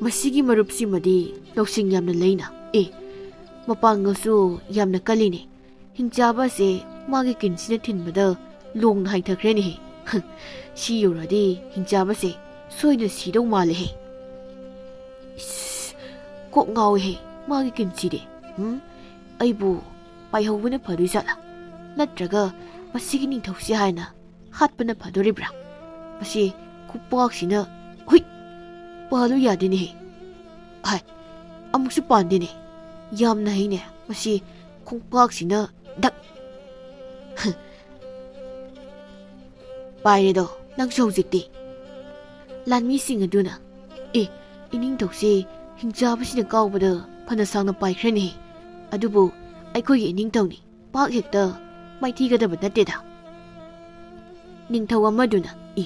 ꯃꯁꯤꯒꯤ ꯃꯔꯨꯞꯁꯤꯃꯗꯤ ꯂꯧꯁꯤꯡ ꯌꯥꯝꯅ ꯂꯩꯅ꯫ ꯑꯦ, ꯃꯄꯥꯡꯒꯜꯁꯨ ꯌꯥꯝꯅ ꯀꯜꯂꯤꯅꯦ꯫ ꯍꯤꯡꯆꯥꯕ ꯑꯁꯦ ꯃꯥꯒꯤ ꯀꯤꯟꯁꯤꯅ ꯊꯤꯟꯕꯗ ꯂꯣꯡꯅ ꯍꯥꯏꯊꯈ꯭ꯔꯦꯅꯦꯍꯦ꯫ ꯁꯤ ꯌꯧꯔꯗꯤ ꯍꯤꯡꯆꯥꯕꯁꯦ ꯁꯣꯏꯗꯅ ꯁꯤꯗꯧ ꯃꯥꯜꯂꯦꯍꯦ꯫ ꯏꯁ, ꯀꯣꯛ ꯉꯥꯎꯏꯍꯦ ꯃꯥꯒꯤ ꯀꯤꯟꯁꯤꯗꯤ꯫ ꯎꯝ, ꯑꯩꯕꯨ ꯄꯥꯏꯍꯧꯕꯅ ꯐꯗꯣꯏ ꯖꯥꯠꯂꯥ? ꯅꯠꯇ꯭ꯔꯒ ꯃꯁꯤꯒꯤ ꯅꯤꯡꯊꯧꯁꯤ ꯍꯥꯟꯅ ꯍꯥꯠꯄꯅ ꯐꯗꯣꯔꯤꯕ꯭ꯔꯥ? ꯃꯁꯤ ꯈꯨꯄꯥꯛꯁꯤꯅ, ꯍꯨꯏꯠ! ꯄꯥꯜꯂꯨ ꯌꯥꯗꯦꯅꯦꯍꯦ꯫ ꯍꯥꯏ, ꯑꯃꯨꯛꯁꯨ ꯄꯥꯟꯗꯦꯅꯦ꯫ ꯌꯥꯝꯅ ꯍꯩꯅꯦ꯫ ꯃꯁꯤ ꯈꯣꯡꯄꯥꯛꯁꯤꯅ ꯗꯛ! ꯄꯥꯏꯔꯦꯗꯣ, ꯅꯪꯁꯨ ꯍꯧꯖꯤꯛꯇꯤ꯫ ꯂꯥꯟꯃꯤꯁꯤꯡ ꯑꯗꯨꯅ, ꯑꯦ, ꯏꯅꯤꯡꯊꯧꯁꯦ ꯍꯤꯡꯆꯥꯕꯁꯤꯅ ꯀꯥꯎꯕꯗ ꯐꯅ ꯁꯥꯡꯅ ꯄꯥꯏꯈ꯭ꯔꯦꯅꯦ꯫ ꯑꯗꯨꯕꯨ ꯑꯩꯈꯣꯏꯒꯤ ꯏꯅꯤꯡꯊꯧꯅꯤ꯫ ꯄꯥꯛ ꯍꯦꯛꯇ ꯃꯥꯏꯊꯤꯒꯗꯕ ꯅꯠꯇꯦꯗ꯫ ꯅꯤꯡꯊꯧ ꯑꯃꯗꯨꯅ, "ꯏ,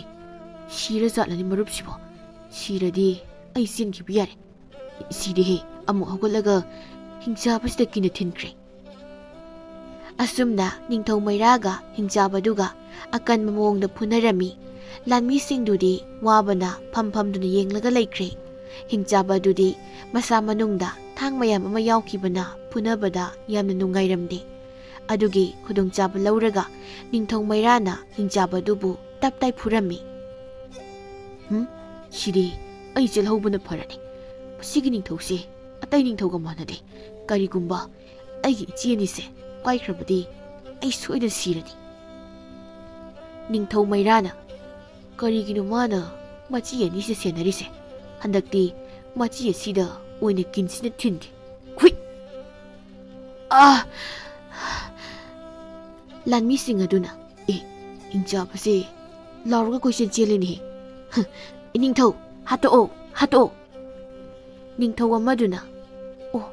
ꯁꯤꯔ ꯖꯥꯠꯂꯅꯤ ꯃꯔꯨꯞꯁꯤꯕꯣ? ꯁꯤꯔꯗꯤ ꯑꯩ ꯆꯦꯟꯈꯤꯕ ꯌꯥꯔꯦ꯫ ꯁꯤꯔꯦꯍꯦ," ꯑꯃꯨꯛ ꯍꯧꯒꯠꯂꯒ ꯍꯤꯡꯆꯥꯕꯁꯤꯗ ꯀꯤꯅ ꯊꯤꯟꯈ꯭ꯔꯦ꯫ ꯑꯁꯨꯝꯅ ꯅꯤꯡꯊꯧ ꯃꯩꯔꯥꯒ ꯍꯤꯡꯆꯥꯕꯗꯨꯒ ꯑꯀꯟꯕ ꯃꯑꯣꯡꯗ ꯐꯨꯅꯔꯝꯃꯤ꯫ ꯂꯥꯟꯃꯤꯁꯤꯡꯗꯨꯗꯤ ꯋꯥꯕꯅ ꯐꯝ ꯐꯝꯗꯨꯅ ꯌꯦꯡꯂꯒ ꯂꯩꯈ꯭ꯔꯦ꯫ ꯍꯤꯡꯆꯥꯕꯗꯨꯗꯤ ꯃꯁꯥ ꯃꯅꯨꯡꯗ ꯊꯥꯡ ꯃꯌꯥꯝ ꯑꯃ ꯌꯥꯎꯈꯤꯕꯅ ꯐꯨꯅꯕꯗ ꯌꯥꯝꯅ ꯅꯨꯡꯉꯥꯏꯔꯝꯗꯦ꯫ ꯑꯗꯨꯒꯤ ꯈꯨꯗꯣꯡꯆꯥꯕ ꯂꯧꯔꯒ ꯅꯤꯡꯊꯧ ꯃꯩꯔꯥꯅ ꯍꯤꯡꯆꯥꯕꯗꯨꯕꯨ ꯇꯞ ꯇꯥꯏ ꯐꯨꯔꯝꯃꯤ꯫ "ꯍꯨꯝ, ꯁꯤꯗꯤ ꯑꯩ ꯆꯦꯜꯍꯧꯕꯅ ꯐꯔꯅꯤ꯫ ꯃꯁꯤꯒꯤ ꯅꯤꯡꯊꯧꯁꯦ ꯑꯇꯩ ꯅꯤꯡꯊꯧꯒ ꯃꯥꯟꯅꯗꯦ꯫ ꯀꯔꯤꯒꯨꯝꯕ ꯑꯩꯒꯤ ꯏꯆꯦ ꯑꯅꯤꯁꯦ ꯀꯥꯏꯈ꯭ꯔꯕꯗꯤ ꯑꯩ ꯁꯣꯏꯗꯅ ꯁꯤꯔꯅꯤ꯫" ꯅꯤꯡꯊꯧ ꯃꯩꯔꯥꯅ, "ꯀꯔꯤꯒꯤꯅꯣ ꯃꯥꯅ ꯃꯆꯤ ꯑꯅꯤꯁꯦ ꯁꯦꯟꯅꯔꯤꯁꯦ? ꯍꯟꯗꯛꯇꯤ ꯃꯆꯤ ꯑꯁꯤꯗ ꯑꯣꯏꯅ ꯀꯤꯟꯁꯤꯅ ꯊꯤꯟꯒꯦ꯫ ꯍꯨꯏꯠ!" ꯑꯥ! ꯂꯥꯟꯃꯤꯁꯤꯡ ꯑꯗꯨꯅ, "ꯑꯦ, ꯍꯤꯡꯆꯥꯕꯁꯦ ꯂꯥꯎꯔꯒ ꯀꯣꯏꯆꯦꯟ ꯆꯦꯜꯂꯤꯅꯦꯍꯦ꯫ ꯍ, ꯏꯅꯤꯡꯊꯧ, ꯍꯥꯠꯇꯣꯛꯑꯣ, ꯍꯥꯠꯇꯣꯛꯑꯣ!" ꯅꯤꯡꯊꯧ ꯑꯃꯗꯨꯅ, "ꯑꯣ,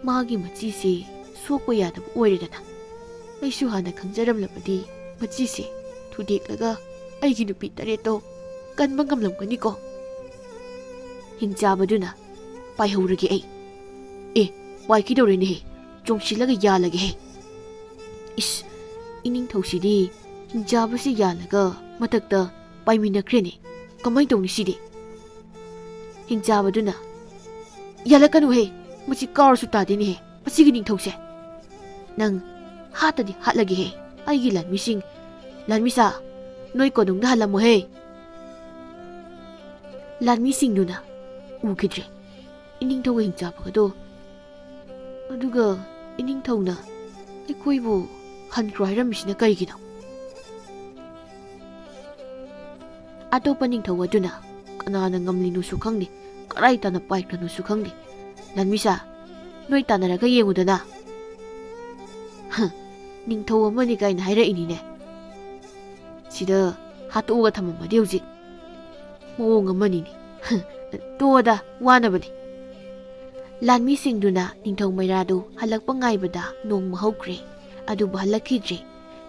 ꯃꯥꯒꯤ ꯃꯆꯤꯁꯦ ꯁꯣꯛꯄ ꯌꯥꯗꯕ ꯑꯣꯏꯔꯦꯗꯅ꯫ ꯑꯩꯁꯨ ꯍꯥꯟꯅ ꯈꯪꯖꯔꯝꯂꯕꯗꯤ ꯃꯆꯤꯁꯦ ꯊꯨꯗꯦꯛꯂꯒ ꯑꯩꯒꯤ ꯅꯨꯄꯤ ꯇꯔꯦꯠꯇꯣ ꯀꯟꯕ ꯉꯝꯂꯝꯒꯅꯤꯀꯣ꯫ ꯍꯤꯡꯆꯥꯕꯗꯨꯅ, "ꯄꯥꯏꯍꯧꯔꯒꯦ ꯑꯩ꯫ ꯑꯦ, ꯄꯥꯏꯈꯤꯗꯧꯔꯦꯅꯦꯍꯦ, ꯆꯣꯡꯁꯤꯜꯂꯒ ꯌꯥꯜꯂꯒꯦꯍꯦ꯫ ꯏꯁ, ꯏꯅꯤꯡꯊꯧꯁꯤꯗꯤ ꯍꯤꯡꯆꯥꯕꯁꯤ ꯌꯥꯜꯂꯒ ꯃꯊꯛꯇ ꯄꯥꯏꯃꯤꯟꯅꯈ꯭ꯔꯦꯅꯦ꯫ ꯀꯃꯥꯏ ꯇꯧꯅꯤ ꯁꯤꯗꯤ?" ꯍꯤꯡꯆꯥꯕꯗꯨꯅ, "ꯌꯥꯜꯂꯛꯀꯅꯨꯍꯦ, ꯃꯁꯤ ꯀꯥꯎꯔꯁꯨ ꯇꯥꯗꯦꯅꯦꯍꯦ, ꯃꯁꯤꯒꯤ ꯅꯤꯡꯊꯧꯁꯦ꯫ ꯅꯪ ꯍꯥꯠꯇꯗꯤ ꯍꯥꯠꯂꯒꯦꯍꯦ, ꯑꯩꯒꯤ ꯂꯥꯟꯃꯤꯁꯤꯡ꯫ ꯂꯥꯟꯃꯤꯁꯥ, ꯅꯣꯏ ꯀꯣꯅꯨꯡꯗ ꯍꯜꯂꯝꯃꯣꯍꯦ꯫" ꯂꯥꯟꯃꯤꯁꯤꯡꯗꯨꯅ ꯎꯈꯤꯗ꯭ꯔꯦ ꯏꯅꯤꯡꯊꯧꯒ ꯍꯤꯡꯆꯥꯕꯒꯗꯣ꯫ ꯑꯗꯨꯒ ꯏꯅꯤꯡꯊꯧꯅ ꯑꯩꯈꯣꯏꯕꯨ ꯍꯟꯈ꯭ꯔꯣ ꯍꯥꯏꯔꯝꯃꯤꯁꯤꯅ ꯀꯔꯤꯒꯤꯅꯣ? ꯑꯇꯣꯞꯄ ꯅꯤꯡꯊꯧ ꯑꯗꯨꯅ ꯀꯅꯥꯅ ꯉꯝꯂꯤꯅꯣꯁꯨ ꯈꯪꯗꯦ, ꯀꯗꯥꯏ ꯇꯥꯅ ꯄꯥꯏꯈ꯭ꯔꯅꯣꯁꯨ ꯈꯪꯗꯦ꯫ "ꯂꯥꯟꯃꯤꯁꯥ, ꯅꯣꯏ ꯇꯥꯟꯅꯔꯒ ꯌꯦꯡꯉꯨꯗꯅ꯫" "ꯍ, ꯅꯤꯡꯊꯧ ꯑꯃꯅꯤ ꯀꯥꯏꯅ ꯍꯥꯏꯔꯛꯏꯅꯤꯅꯦ꯫ ꯁꯤꯗ ꯍꯥꯠꯇꯣꯛꯑꯒ ꯊꯝꯃꯝꯃꯗꯤ ꯍꯧꯖꯤꯛ ꯃꯑꯣꯡ ꯑꯃꯅꯤꯅꯦ꯫ ꯍ, ꯇꯣꯛꯑꯣꯗ, ꯋꯥꯅꯕꯅꯤ꯫" ꯂꯥꯟꯃꯤꯁꯤꯡꯗꯨꯅ ꯅꯤꯡꯊꯧ ꯃꯩꯔꯥꯗꯨ ꯍꯜꯂꯛꯄ ꯉꯥꯏꯕꯗ ꯅꯣꯡꯃ ꯍꯧꯈ꯭ꯔꯦ, ꯑꯗꯨꯕꯨ ꯍꯜꯂꯛꯈꯤꯗ꯭ꯔꯦ꯫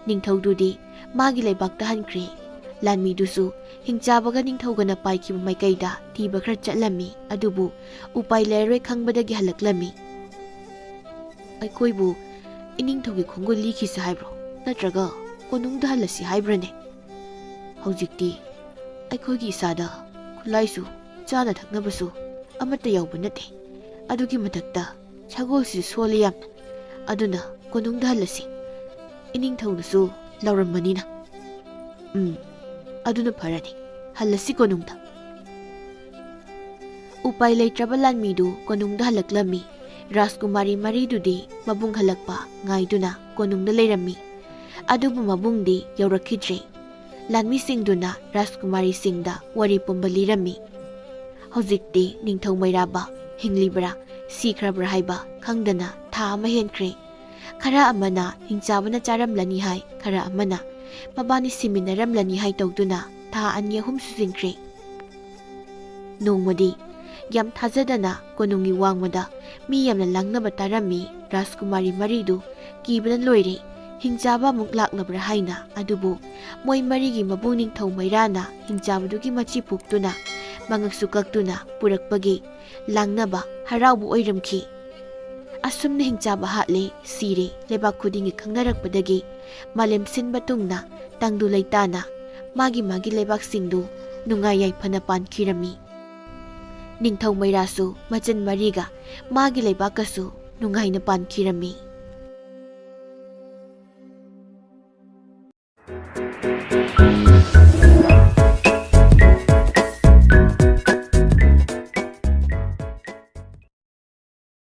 ꯅꯤꯡꯊꯧꯗꯨꯗꯤ ꯃꯥꯒꯤ ꯂꯩꯕꯥꯛꯇ ꯍꯟꯈ꯭ꯔꯦ꯫ ꯂꯥꯟꯃꯤꯗꯨꯁꯨ ꯍꯤꯡꯆꯥꯕꯒ ꯅꯤꯡꯊꯧꯒꯅ ꯄꯥꯏꯈꯤꯕ ꯃꯥꯏꯀꯩꯗ ꯊꯤꯕ ꯈꯔ ꯆꯠꯂꯝꯃꯤ, ꯑꯗꯨꯕꯨ ꯎꯄꯥꯏ ꯂꯩꯔꯔꯣꯏ ꯈꯪꯕꯗꯒꯤ ꯍꯜꯂꯛꯂꯝꯃꯤ꯫ "ꯑꯩꯈꯣꯏꯕꯨ ꯏꯅꯤꯡꯊꯧꯒꯤ ꯈꯣꯡꯒꯨꯜ ꯂꯤꯈꯤꯁꯤ ꯍꯥꯏꯕ꯭ꯔꯣ, ꯅꯠꯇ꯭ꯔꯒ ꯀꯣꯅꯨꯡꯗ ꯍꯜꯂꯁꯤ ꯍꯥꯏꯕ꯭ꯔꯅꯦ? ꯍꯧꯖꯤꯛꯇꯤ ꯑꯩꯈꯣꯏꯒꯤ ꯏꯁꯥꯗ ꯈꯨꯠꯂꯥꯏꯁꯨ, ꯆꯥꯅ ꯊꯛꯅꯕꯁꯨ ꯑꯃꯠꯇ ꯌꯥꯎꯕ ꯅꯠꯇꯦ꯫ ꯑꯗꯨꯒꯤ ꯃꯊꯛꯇ ꯁꯒꯣꯜꯁꯤꯁꯨ ꯁꯣꯜꯂꯤ ꯌꯥꯝꯅ꯫ ꯑꯗꯨꯅ ꯀꯣꯅꯨꯡꯗ ꯍꯜꯂꯁꯤ꯫ ꯏꯅꯤꯡꯊꯧꯅꯁꯨ ꯂꯥꯎꯔꯝꯕꯅꯤꯅ꯫" "ꯎꯝ, ꯑꯗꯨꯅ ꯐꯔꯅꯤ꯫ ꯍꯜꯂꯁꯤ ꯀꯣꯅꯨꯡꯗ꯫" ꯎꯄꯥꯏ ꯂꯩꯇ꯭ꯔꯕ ꯂꯥꯟꯃꯤꯗꯨ ꯀꯣꯅꯨꯡꯗ ꯍꯜꯂꯛꯂꯝꯃꯤ꯫ ꯔꯥꯖꯀꯨꯃꯥꯔꯤ ꯃꯔꯤꯗꯨꯗꯤ ꯃꯕꯨꯡ ꯍꯜꯂꯛꯄ ꯉꯥꯏꯗꯨꯅ ꯀꯣꯅꯨꯡꯗ ꯂꯩꯔꯝꯃꯤ꯫ ꯑꯗꯨꯕꯨ ꯃꯕꯨꯡꯗꯤ ꯌꯧꯔꯛꯈꯤꯗ꯭ꯔꯦ꯫ ꯂꯥꯟꯃꯤꯁꯤꯡꯗꯨꯅ ꯔꯥꯖꯀꯨꯃꯥꯔꯤꯁꯤꯡꯗ ꯋꯥꯔꯤ ꯄꯨꯝꯕ ꯂꯤꯔꯝꯃꯤ꯫ ꯍꯧꯖꯤꯛꯇꯤ ꯅꯤꯡꯊꯧ ꯃꯩꯔꯥꯕ ꯍꯤꯡꯂꯤꯕ꯭ꯔꯥ, ꯁꯤꯈ꯭ꯔꯕ꯭ꯔꯥ ꯍꯥꯏꯕ ꯈꯪꯗꯅ ꯊꯥ ꯑꯃ ꯍꯦꯟꯈ꯭ꯔꯦ꯫ ꯈꯔ ꯑꯃꯅ ꯍꯤꯡꯆꯥꯕꯅ ꯆꯥꯔꯝꯂꯅꯤ ꯍꯥꯏ, ꯈꯔ ꯑꯃꯅ ꯃꯕꯥꯅꯤ ꯁꯤꯃꯤꯟꯅꯔꯝꯂꯅꯤ ꯍꯥꯏ ꯇꯧꯗꯨꯅ ꯊꯥ ꯑꯅꯤ ꯑꯍꯨꯝ ꯁꯨꯖꯤꯟꯈ꯭ꯔꯦ꯫ ꯅꯣꯡꯃꯗꯤ ꯌꯥꯝ ꯊꯥꯖꯗꯅ ꯀꯣꯅꯨꯡꯒꯤ ꯋꯥꯡꯃꯗ ꯃꯤ ꯌꯥꯝꯅ ꯂꯥꯡꯅꯕ ꯇꯥꯔꯝꯃꯤ꯫ ꯔꯥꯖꯀꯨꯃꯥꯔꯤ ꯃꯔꯤꯗꯨ ꯀꯤꯕꯅ ꯂꯣꯏꯔꯦ꯫ ꯍꯤꯡꯆꯥꯕ ꯑꯃꯨꯛ ꯂꯥꯛꯂꯕ꯭ꯔꯥ ꯍꯥꯏꯅ꯫ ꯑꯗꯨꯕꯨ ꯃꯣꯏ ꯃꯔꯤꯒꯤ ꯃꯕꯨꯡ ꯅꯤꯡꯊꯧ ꯃꯩꯔꯥꯅ ꯍꯤꯡꯆꯥꯕꯗꯨꯒꯤ ꯃꯆꯤ ꯄꯨꯛꯇꯨꯅ ꯃꯉꯛꯁꯨ ꯀꯛꯇꯨꯅ ꯄꯨꯔꯛꯄꯒꯤ ꯂꯥꯡꯅꯕ ꯍꯔꯥꯎꯕ ꯑꯣꯏꯔꯝꯈꯤ꯫ ꯑꯁꯨꯝꯅ ꯍꯤꯡꯆꯥꯕ ꯍꯥꯠꯂꯦ, ꯁꯤꯔꯦ, ꯂꯩꯕꯥꯛ ꯈꯨꯗꯤꯡꯒꯤ ꯈꯪꯅꯔꯛꯄꯗꯒꯤ ꯃꯥꯂꯦꯝ ꯁꯤꯟꯕ ꯇꯨꯡꯅ ꯇꯪꯗꯨ ꯂꯩꯇꯥꯅ ꯃꯥꯒꯤ ꯃꯥꯒꯤ ꯂꯩꯕꯥꯛꯁꯤꯡꯗꯨ ꯅꯨꯡꯉꯥꯏ ꯌꯥꯏꯐꯅ ꯄꯥꯟꯈꯤꯔꯝꯃꯤ꯫ ꯅꯤꯡꯊꯧ ꯃꯩꯔꯥꯁꯨ ꯃꯆꯟ ꯃꯔꯤꯒ ꯃꯥꯒꯤ ꯂꯩꯕꯥꯛꯀꯁꯨ ꯅꯨꯡꯉꯥꯏꯅ ꯄꯥꯟꯈꯤꯔꯝꯃꯤ꯫